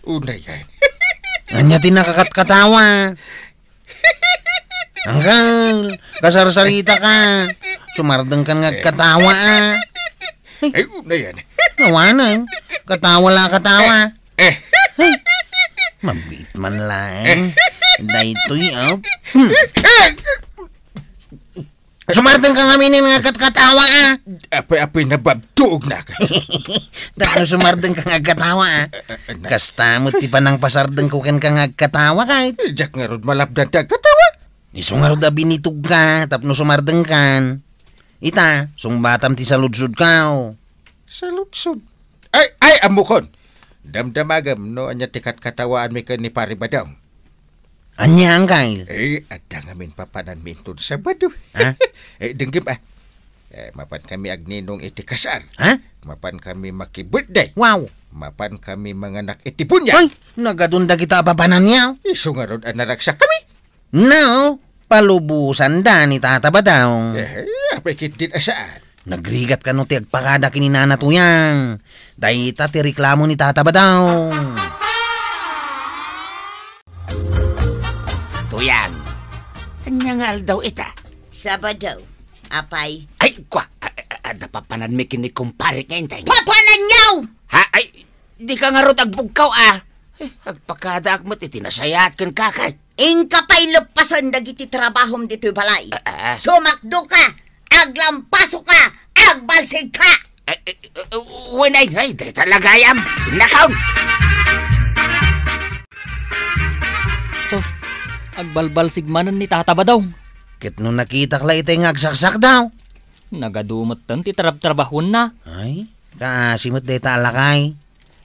Unayen. Ania ti nakakatkatawa? Angkel, kasarsarita ka. Sumardeng kan nga agkatawa, a. Ay, unayen. Awanen. Katawa la, katawa. Eh. Ay, mabiit man laeng. Eh. Daytoy, oh. Hmm. Eh. Sumardeng ka ngamin nga agkatkatawa, a. Apay-apay, nababtuog na ka. Tapno sumardeng ka nga agkatawa, a. Eh, eh, na- Kasta met ti panangpasardeng ko ken ka nga agkatawa, kay. Eh, diak ngarud malapdan ti agkatawa. Isu ngarud a binitog ka, tapno sumardeng kan. Ita, sungbatam ti saludsod ka, oh. Saludsod? Ay, ay, ammokon! Damdamagem no ania ti katkatawaanmi ken ni Pari Badong. Ania, Angkel? Eh, adda ngamin papananmi inton Sabado. Ha? Eh, denggem, a. Eh, mapan kami agninong iti kasar. Ha? Mapan kami maki-birthday. Wow! Mapan kami manganak iti buniag. Ay, nagadun dagita a papananyo. Isu ngarud a naragsak kami. No, palubosanda ni Tata Badong. Eh, apay ketdin a saan? Nagrigat kano ti agpakada ken ni Nana Tuyang. Dayta ti reklamo ni Tata Badong. Tuyang, Ania nga aldaw ita? Sabado. Apay? Ay, kwa, a-, a-, adda papananmi ken ni kumpare nga Enteng. Papananyo! Ha? Ay, dika ngarud agbugkaw, a. Eh, agpakadaak met iti nasayaat kenka, kay. Inka pay leppasen dagiti trabahom ditoy balay. Ah, ah. Sumakdoka, aglampasoka, agbalsigka. Eh, eh, eh, wen ay, ay, dayta la gayam. Innakon. Sus, agbalbalsig manen ni Tata Badong. Ket no nakitak la itay nga agsaksak daw. Nagadu metten ti trabtrabahuenna. Ay, kaasi met dayta a lakay.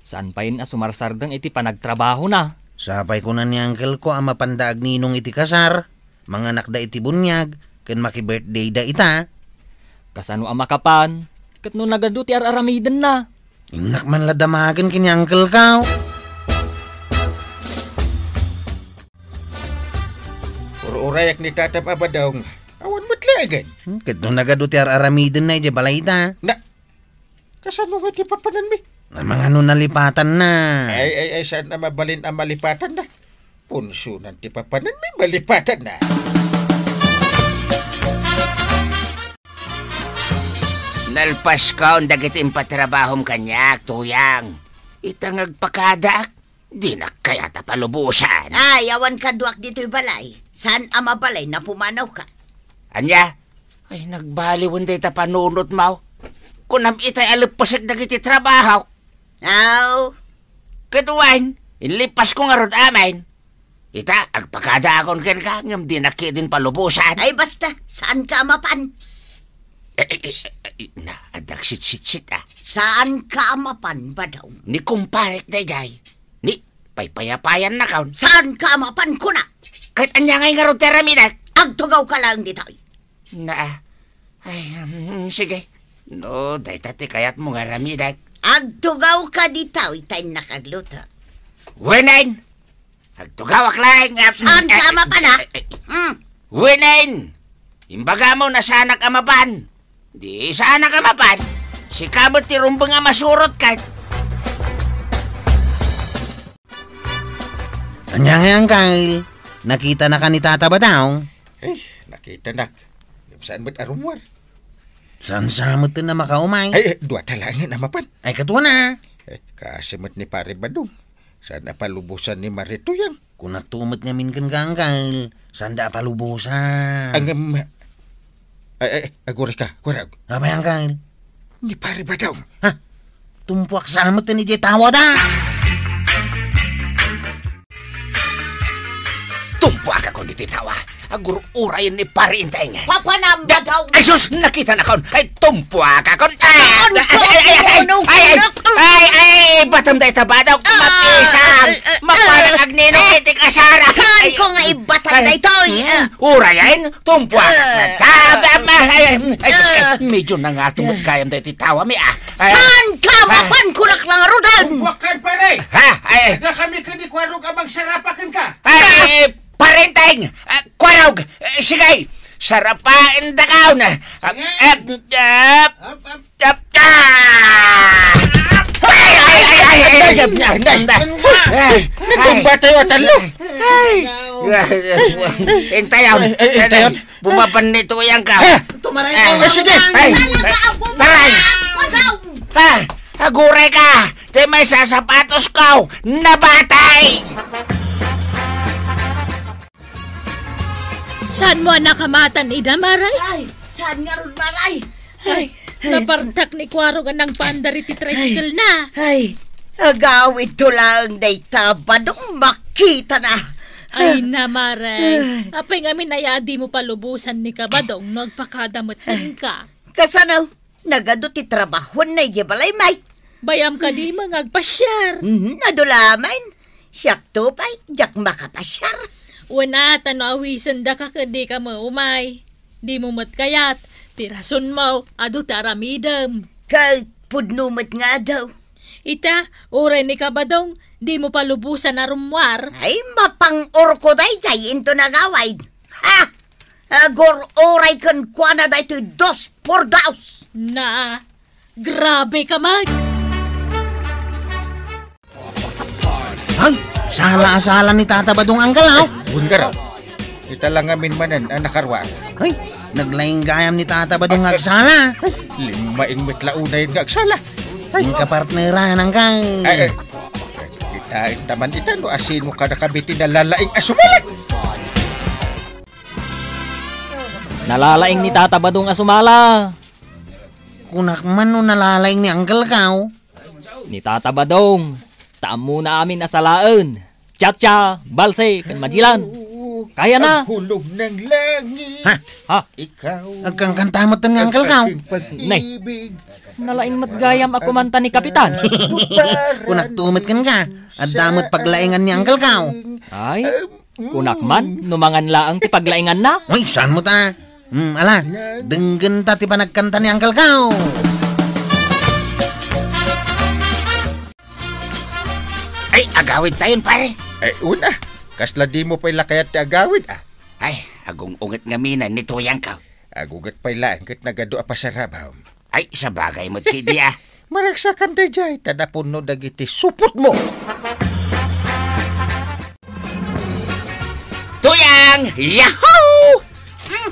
Saan pay a sumarsardeng iti panagtrabahona. Sapay kuna ni uncle ko a mapanda agninong iti kasar, manganakda iti buniag, ken maki-birthday da ita. Kasano a makapan, ket no nagadu ti ar-aramidenna? Innak man la damagen ken ni uncle ko. Ur-urayak ni Tata Badong. Awan met laengen. Hmm, ket no nagadu ti ar-aramidenna idiay balayda. Na, kasano nga ti papananmi? Namangano nalipatanna? Ay, ay, ay, saan a mabalin a malipatanna? Punsonan ti papananmi, malipatanna. Nalpaskon dagiti impatrabahom kaniak, Tuyang. Ita nga agpakadaak, dinak kayat a palubosan. Ay, awan kaduak ditoy balay. Saan a mabalin a pumanawka? Ania? Ay, nagbaliwen dayta panunotmo. Kunam itay a leppesek dagiti trabaho. Aw. Ket wen, inlippasko ngarud amin. Ita, agpakadaakon kenka, ngem dinak ketdin palubosan. Ay, basta, saanka a mapan. Eh, eh, eh, eh, na, adda agsitsitsit, a. Saanka a mapan, Badong. Ni kumparek daydiay. Ni, paypayapayannakon. Saanka a mapan, kuna. Ket ania ngay ngarud ti aramidek? Agtugawka laeng ditoy. Na, ay, mm, sige. No, dayta ti kayatmo nga aramidek. Agtugawka ditoy ta innak agluto. Wenen! Agtugawak laeng. Saanka a mapan, a? Eh, eh, eh. Mm. Wenen! Imbagam no saanak a mapan. Di saanak a mapan. Sika met ti rumbeng a masurot ket. Ania ngay, Uncle? Nakitanaka ni Tata Badong? Eh, nakitanak. Saan met a rummuar? Saan sa met a makaumay? Ay, eh, duata laengen a mapan. Ay, katuana. Eh, kaasi met ni Pare Badong. Saan a palubosan ni Mare Tuyang? Kunak to met ngamin kenka, Uncle. Saanda a palubosan. Ngem, ay, ay, agurayka, kuarog. Apay, Uncle? Ni Pare Badong. Ha? Tumpuak sa met idiay tawa da. Tumpuakakon iti tawa. Agur-urayen ni Pare Enteng. Papanam, Badong. Ay, sus, nakitanakon. Ay, tumpuakakon. Ay, Saan ay, ka ay, ay, ay, ay, ay, ay, ay, ay, batam dayta, Badong. Ah, Mapisang. Ah, ah, Mapalag agninong ah, iti kasara. Saan Ay, ko nga ibatam ay, daytoy? Hmm, Ah. urayen, tumpuak. Ah. Tabam, ay, ay, ay, Ah. medyo nangato met gayam daytoy tawami, a. Ay, Saan ka? ah. Mapan kunak lang, Rodan! Tumpuak kan, pare! Ha? Ay. Adda kami ken ni Kuarog a magsarapa kenka. Ay, Pare Enteng! Ah, Kuarog! Eh, sige! Sarapaendakon! Ah, Sige. ah, ah, Up, up. ah, ah! Ay, ay, ay, ay, ay, ay, ay, ay, ay, ay, ay. Ay, Natumba tayo, talo. Ay. Intayon. Ay, ay, intayon. Bumaban ni Tuyang ka. Ha? Tumaray Ay, ka, sige. Ay. Ano ka, Apo? Taray. Pagaw! Ha? Aguray ka. Di may sasapatos ko. Nabatay. Saan mo a nakamatan ida, Maray? Ay, saan ngarud, Maray? Ay, napartak ni Kuarog a nangpaandar iti tricycle na. Ay, agawidto laeng dayta, Badong, makitana. Ay na, Maray. Ay. Apay ngamin aya a dimo palubosan ni Kabadong no agpakada met kenka? Kasano? Nagadu ti trabahoenna idiay balay, may. Bayam kadi met nga agpasiar? Mhm, adu laeng. Siakto pay, diak makapasiar. Wen a, ta no awisendaka ket dika met umay. Dimo met kayat, ti rasonmo, adu ti aramidem. Ket pudno met nga adu. Ita, uray ni Kabadong, dimo palubosan a rummuar. Ay, mapang-urko daydiay inton agawid. Ha! Agur-uray kenkuana daytoy dos por dos. Na, grabe ka, Mag. Ay, sala a sala ni Tata Badong, Uncle, ah. Ay, bunda raw. Ita la ngamin manen a nakaruar. Ay, naglaing gayam ni Tata Badong nga agsala. Ay, limmaing met la unay nga agsala. Ay, inka partneran, angkay. Ay, ay, kita, intaman ita, no asino ka nakabiti nalalaing a sumala. Nalalaing ni Tata Badong a sumala. Kunak man no nalalaing ni Uncle Kao. Ni Tata Badong, ta ammona amin a salaen. Cha-cha, balse, ken Magellan. Kaya na. Ang hulog ng langit. Ha? Ha? Ikaw. Agkankanta met ni Uncle Kao. Ang aking pag-ibig. Nay. Nalaing met gayam a kumanta ni Kapitan. Kunakto met kenka. Adda met paglaingan ni Uncle Kao. Ay, kunak man, no mangan laeng ti paglainganna. Ay, saan mo ta? Hmm, ala, denggenta ti panagkanta ni Uncle Kao. Ay, agawid tayon, pare. Ay, una. Kasla dimo pay la kayat ti agawid, a? Ay, agung-unget ngamin ni Tuyang Kao. Agunget pay laeng ket nagadu a pasarabam. Ay, sabagay met ketdi, a. Maragsakan daydiay, ta napunno dagiti supotmo. Tuyang! Yahoo! Hmm.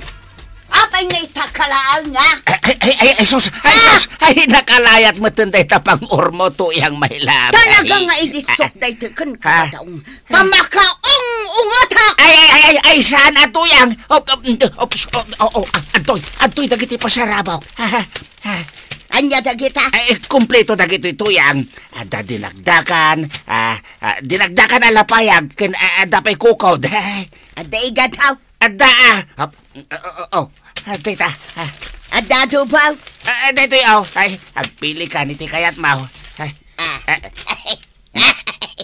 Apay nga ita ka laeng, a? Ay, ay, ay, ay, ay, sus! Ay, ah! Sus! Ay, nakalayat met dayta pang-urmo, Tuyang, my love. Talaga nga idisok daytoy kenka, Badong. Pamakaung-ungetak! Ay, ay, ay, ay, ay, saan a, Tuyang? Op, op, op, op, oh, oh, ah, adtoy, adtoy dagiti pasarabok. Ha, ha, ha. Ania dagita? Ay, kumpleto dagitoy, Tuyang. Adda dinakdakan, ah, ah, dinakdakan a lapayag, ken, ah, adda pay kukod. Adda igad, haw? Adda, ah. Op, oh, oh, oh. Adda ita, ah. Adda adobo? Ah, ah, daytoy, oh. Ay, agpili ka ni ti kayat mo. Ay, ah. Ah.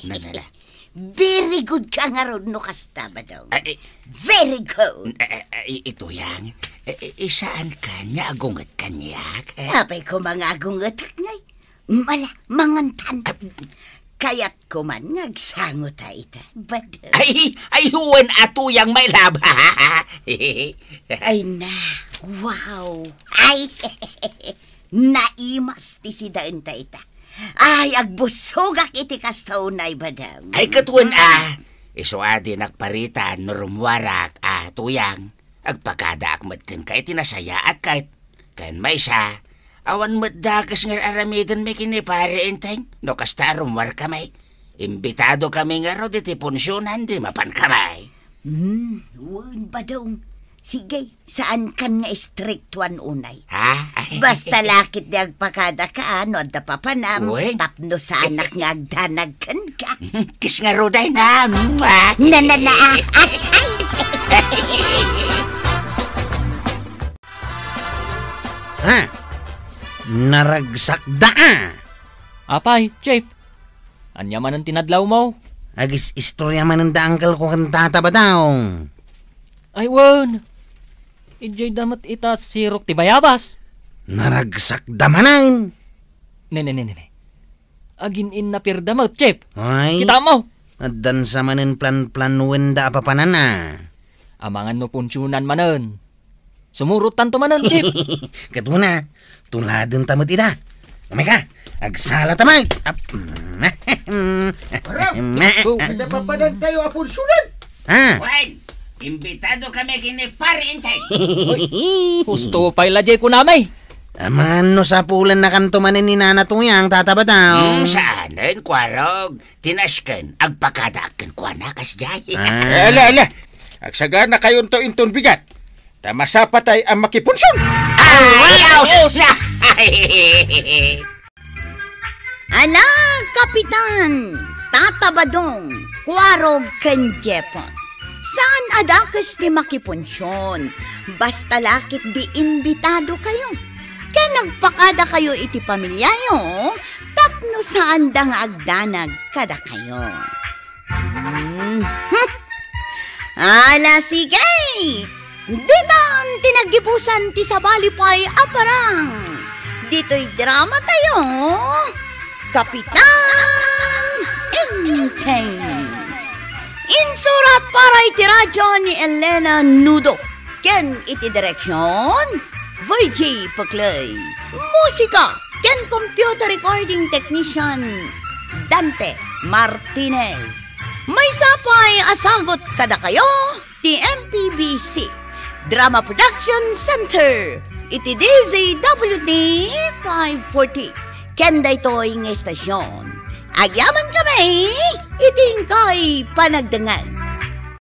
Na, na, na. Very good ka ngarud no kasta, Badong. Ay, eh. Very good. Eh, eh, eh, i-, Tuyang, eh, eh, eh, saan ka nga agunget kaniak, eh? Apay ko mga agungetak ngay. Mala, mangantan. Ah. Kayat ko man nga agsango ta ita, Badong. Ay, ay, wen a, Tuyang, my love. Ay na, wow. Ay, naimas ti sidaenta ita. Ay, agbusogak iti kasta unay, Badong. Ay, ket wen a, isu a dinak paritan no rummuarak a, Tuyang. Agpakadaak met kenka iti nasayaat ket, ken maysa, awan met dakes nga ar-aramiden mi ken ni Pare Enteng, no kasta a rummuarkami. Imbitado kami ngarud iti punsionan di mapankami. Hmm, wen, Badong. Sige, saankan nga istriktuan unay. Ha? Basta la ket di agpakadaka, a, no adda papanam, wen, tapno saanak nga agdanag kenka. Kiss ngarud ay na. Na, na, na, ah, ah, ay. Ha? Naragsakda, a. Apay, Chief. Ania manen ti nadlawmo? Agis-istorya manen da uncle ko ken Tata Badong. Ay, wen. Idiay da met ita sirok ti bayabas. Naragsakda manen. Ne, ne, ne, ne, ne. Agin-innapirda met, Chief. Ay. Kitaem. Addan sa manen plan-planoenda a papanana. Amangan no punsionan manen. Sumurottanto manen, Chief. Ket una, tuladenta met ida. Umay ka, agsala ta met. Ap-, Bro, oh. Adda papanantayo a punsionan. Ha? Wen, imbitado kami ken ni Pare Enteng. Uy, husto pay la jay kunami. Amangan no sapulennakanto manen ni Nana Tuyang, Tata Badong. Hmm, saanen, Kuarog. Ti nasken, agpakadaak kenkuana, kasdiay. Ah. Eh, ala, ala. Agsaganakayonto inton bigat. Ta masapatay a makipunsion. Ay, aos na! Ala, Kapitan, Tata Badong, Kuarog ken Jepot. Saan a dakes ti makipunsion. Basta la ket di imbitadokayo. Ken agpakadakayo iti pamiliayo tapno saanda nga agdanag kadakayo. Hmm. Ala, sige! Ditan ti naggibusan ti sabali pay a parang. Ditoy dramatayo, Kapitan Enteng. Insurat para iti radyo ni Elena Nudo. Ken iti direksion, Virgie Paclay. Musika ken computer recording technician, Dante Martinez. Maysa pay a sagut kadakayo, ti M P B C Drama Production Center iti D Z W T five forty. Ken daytoy nga estasyon, agyaman kami iti inkay panagdengngeg.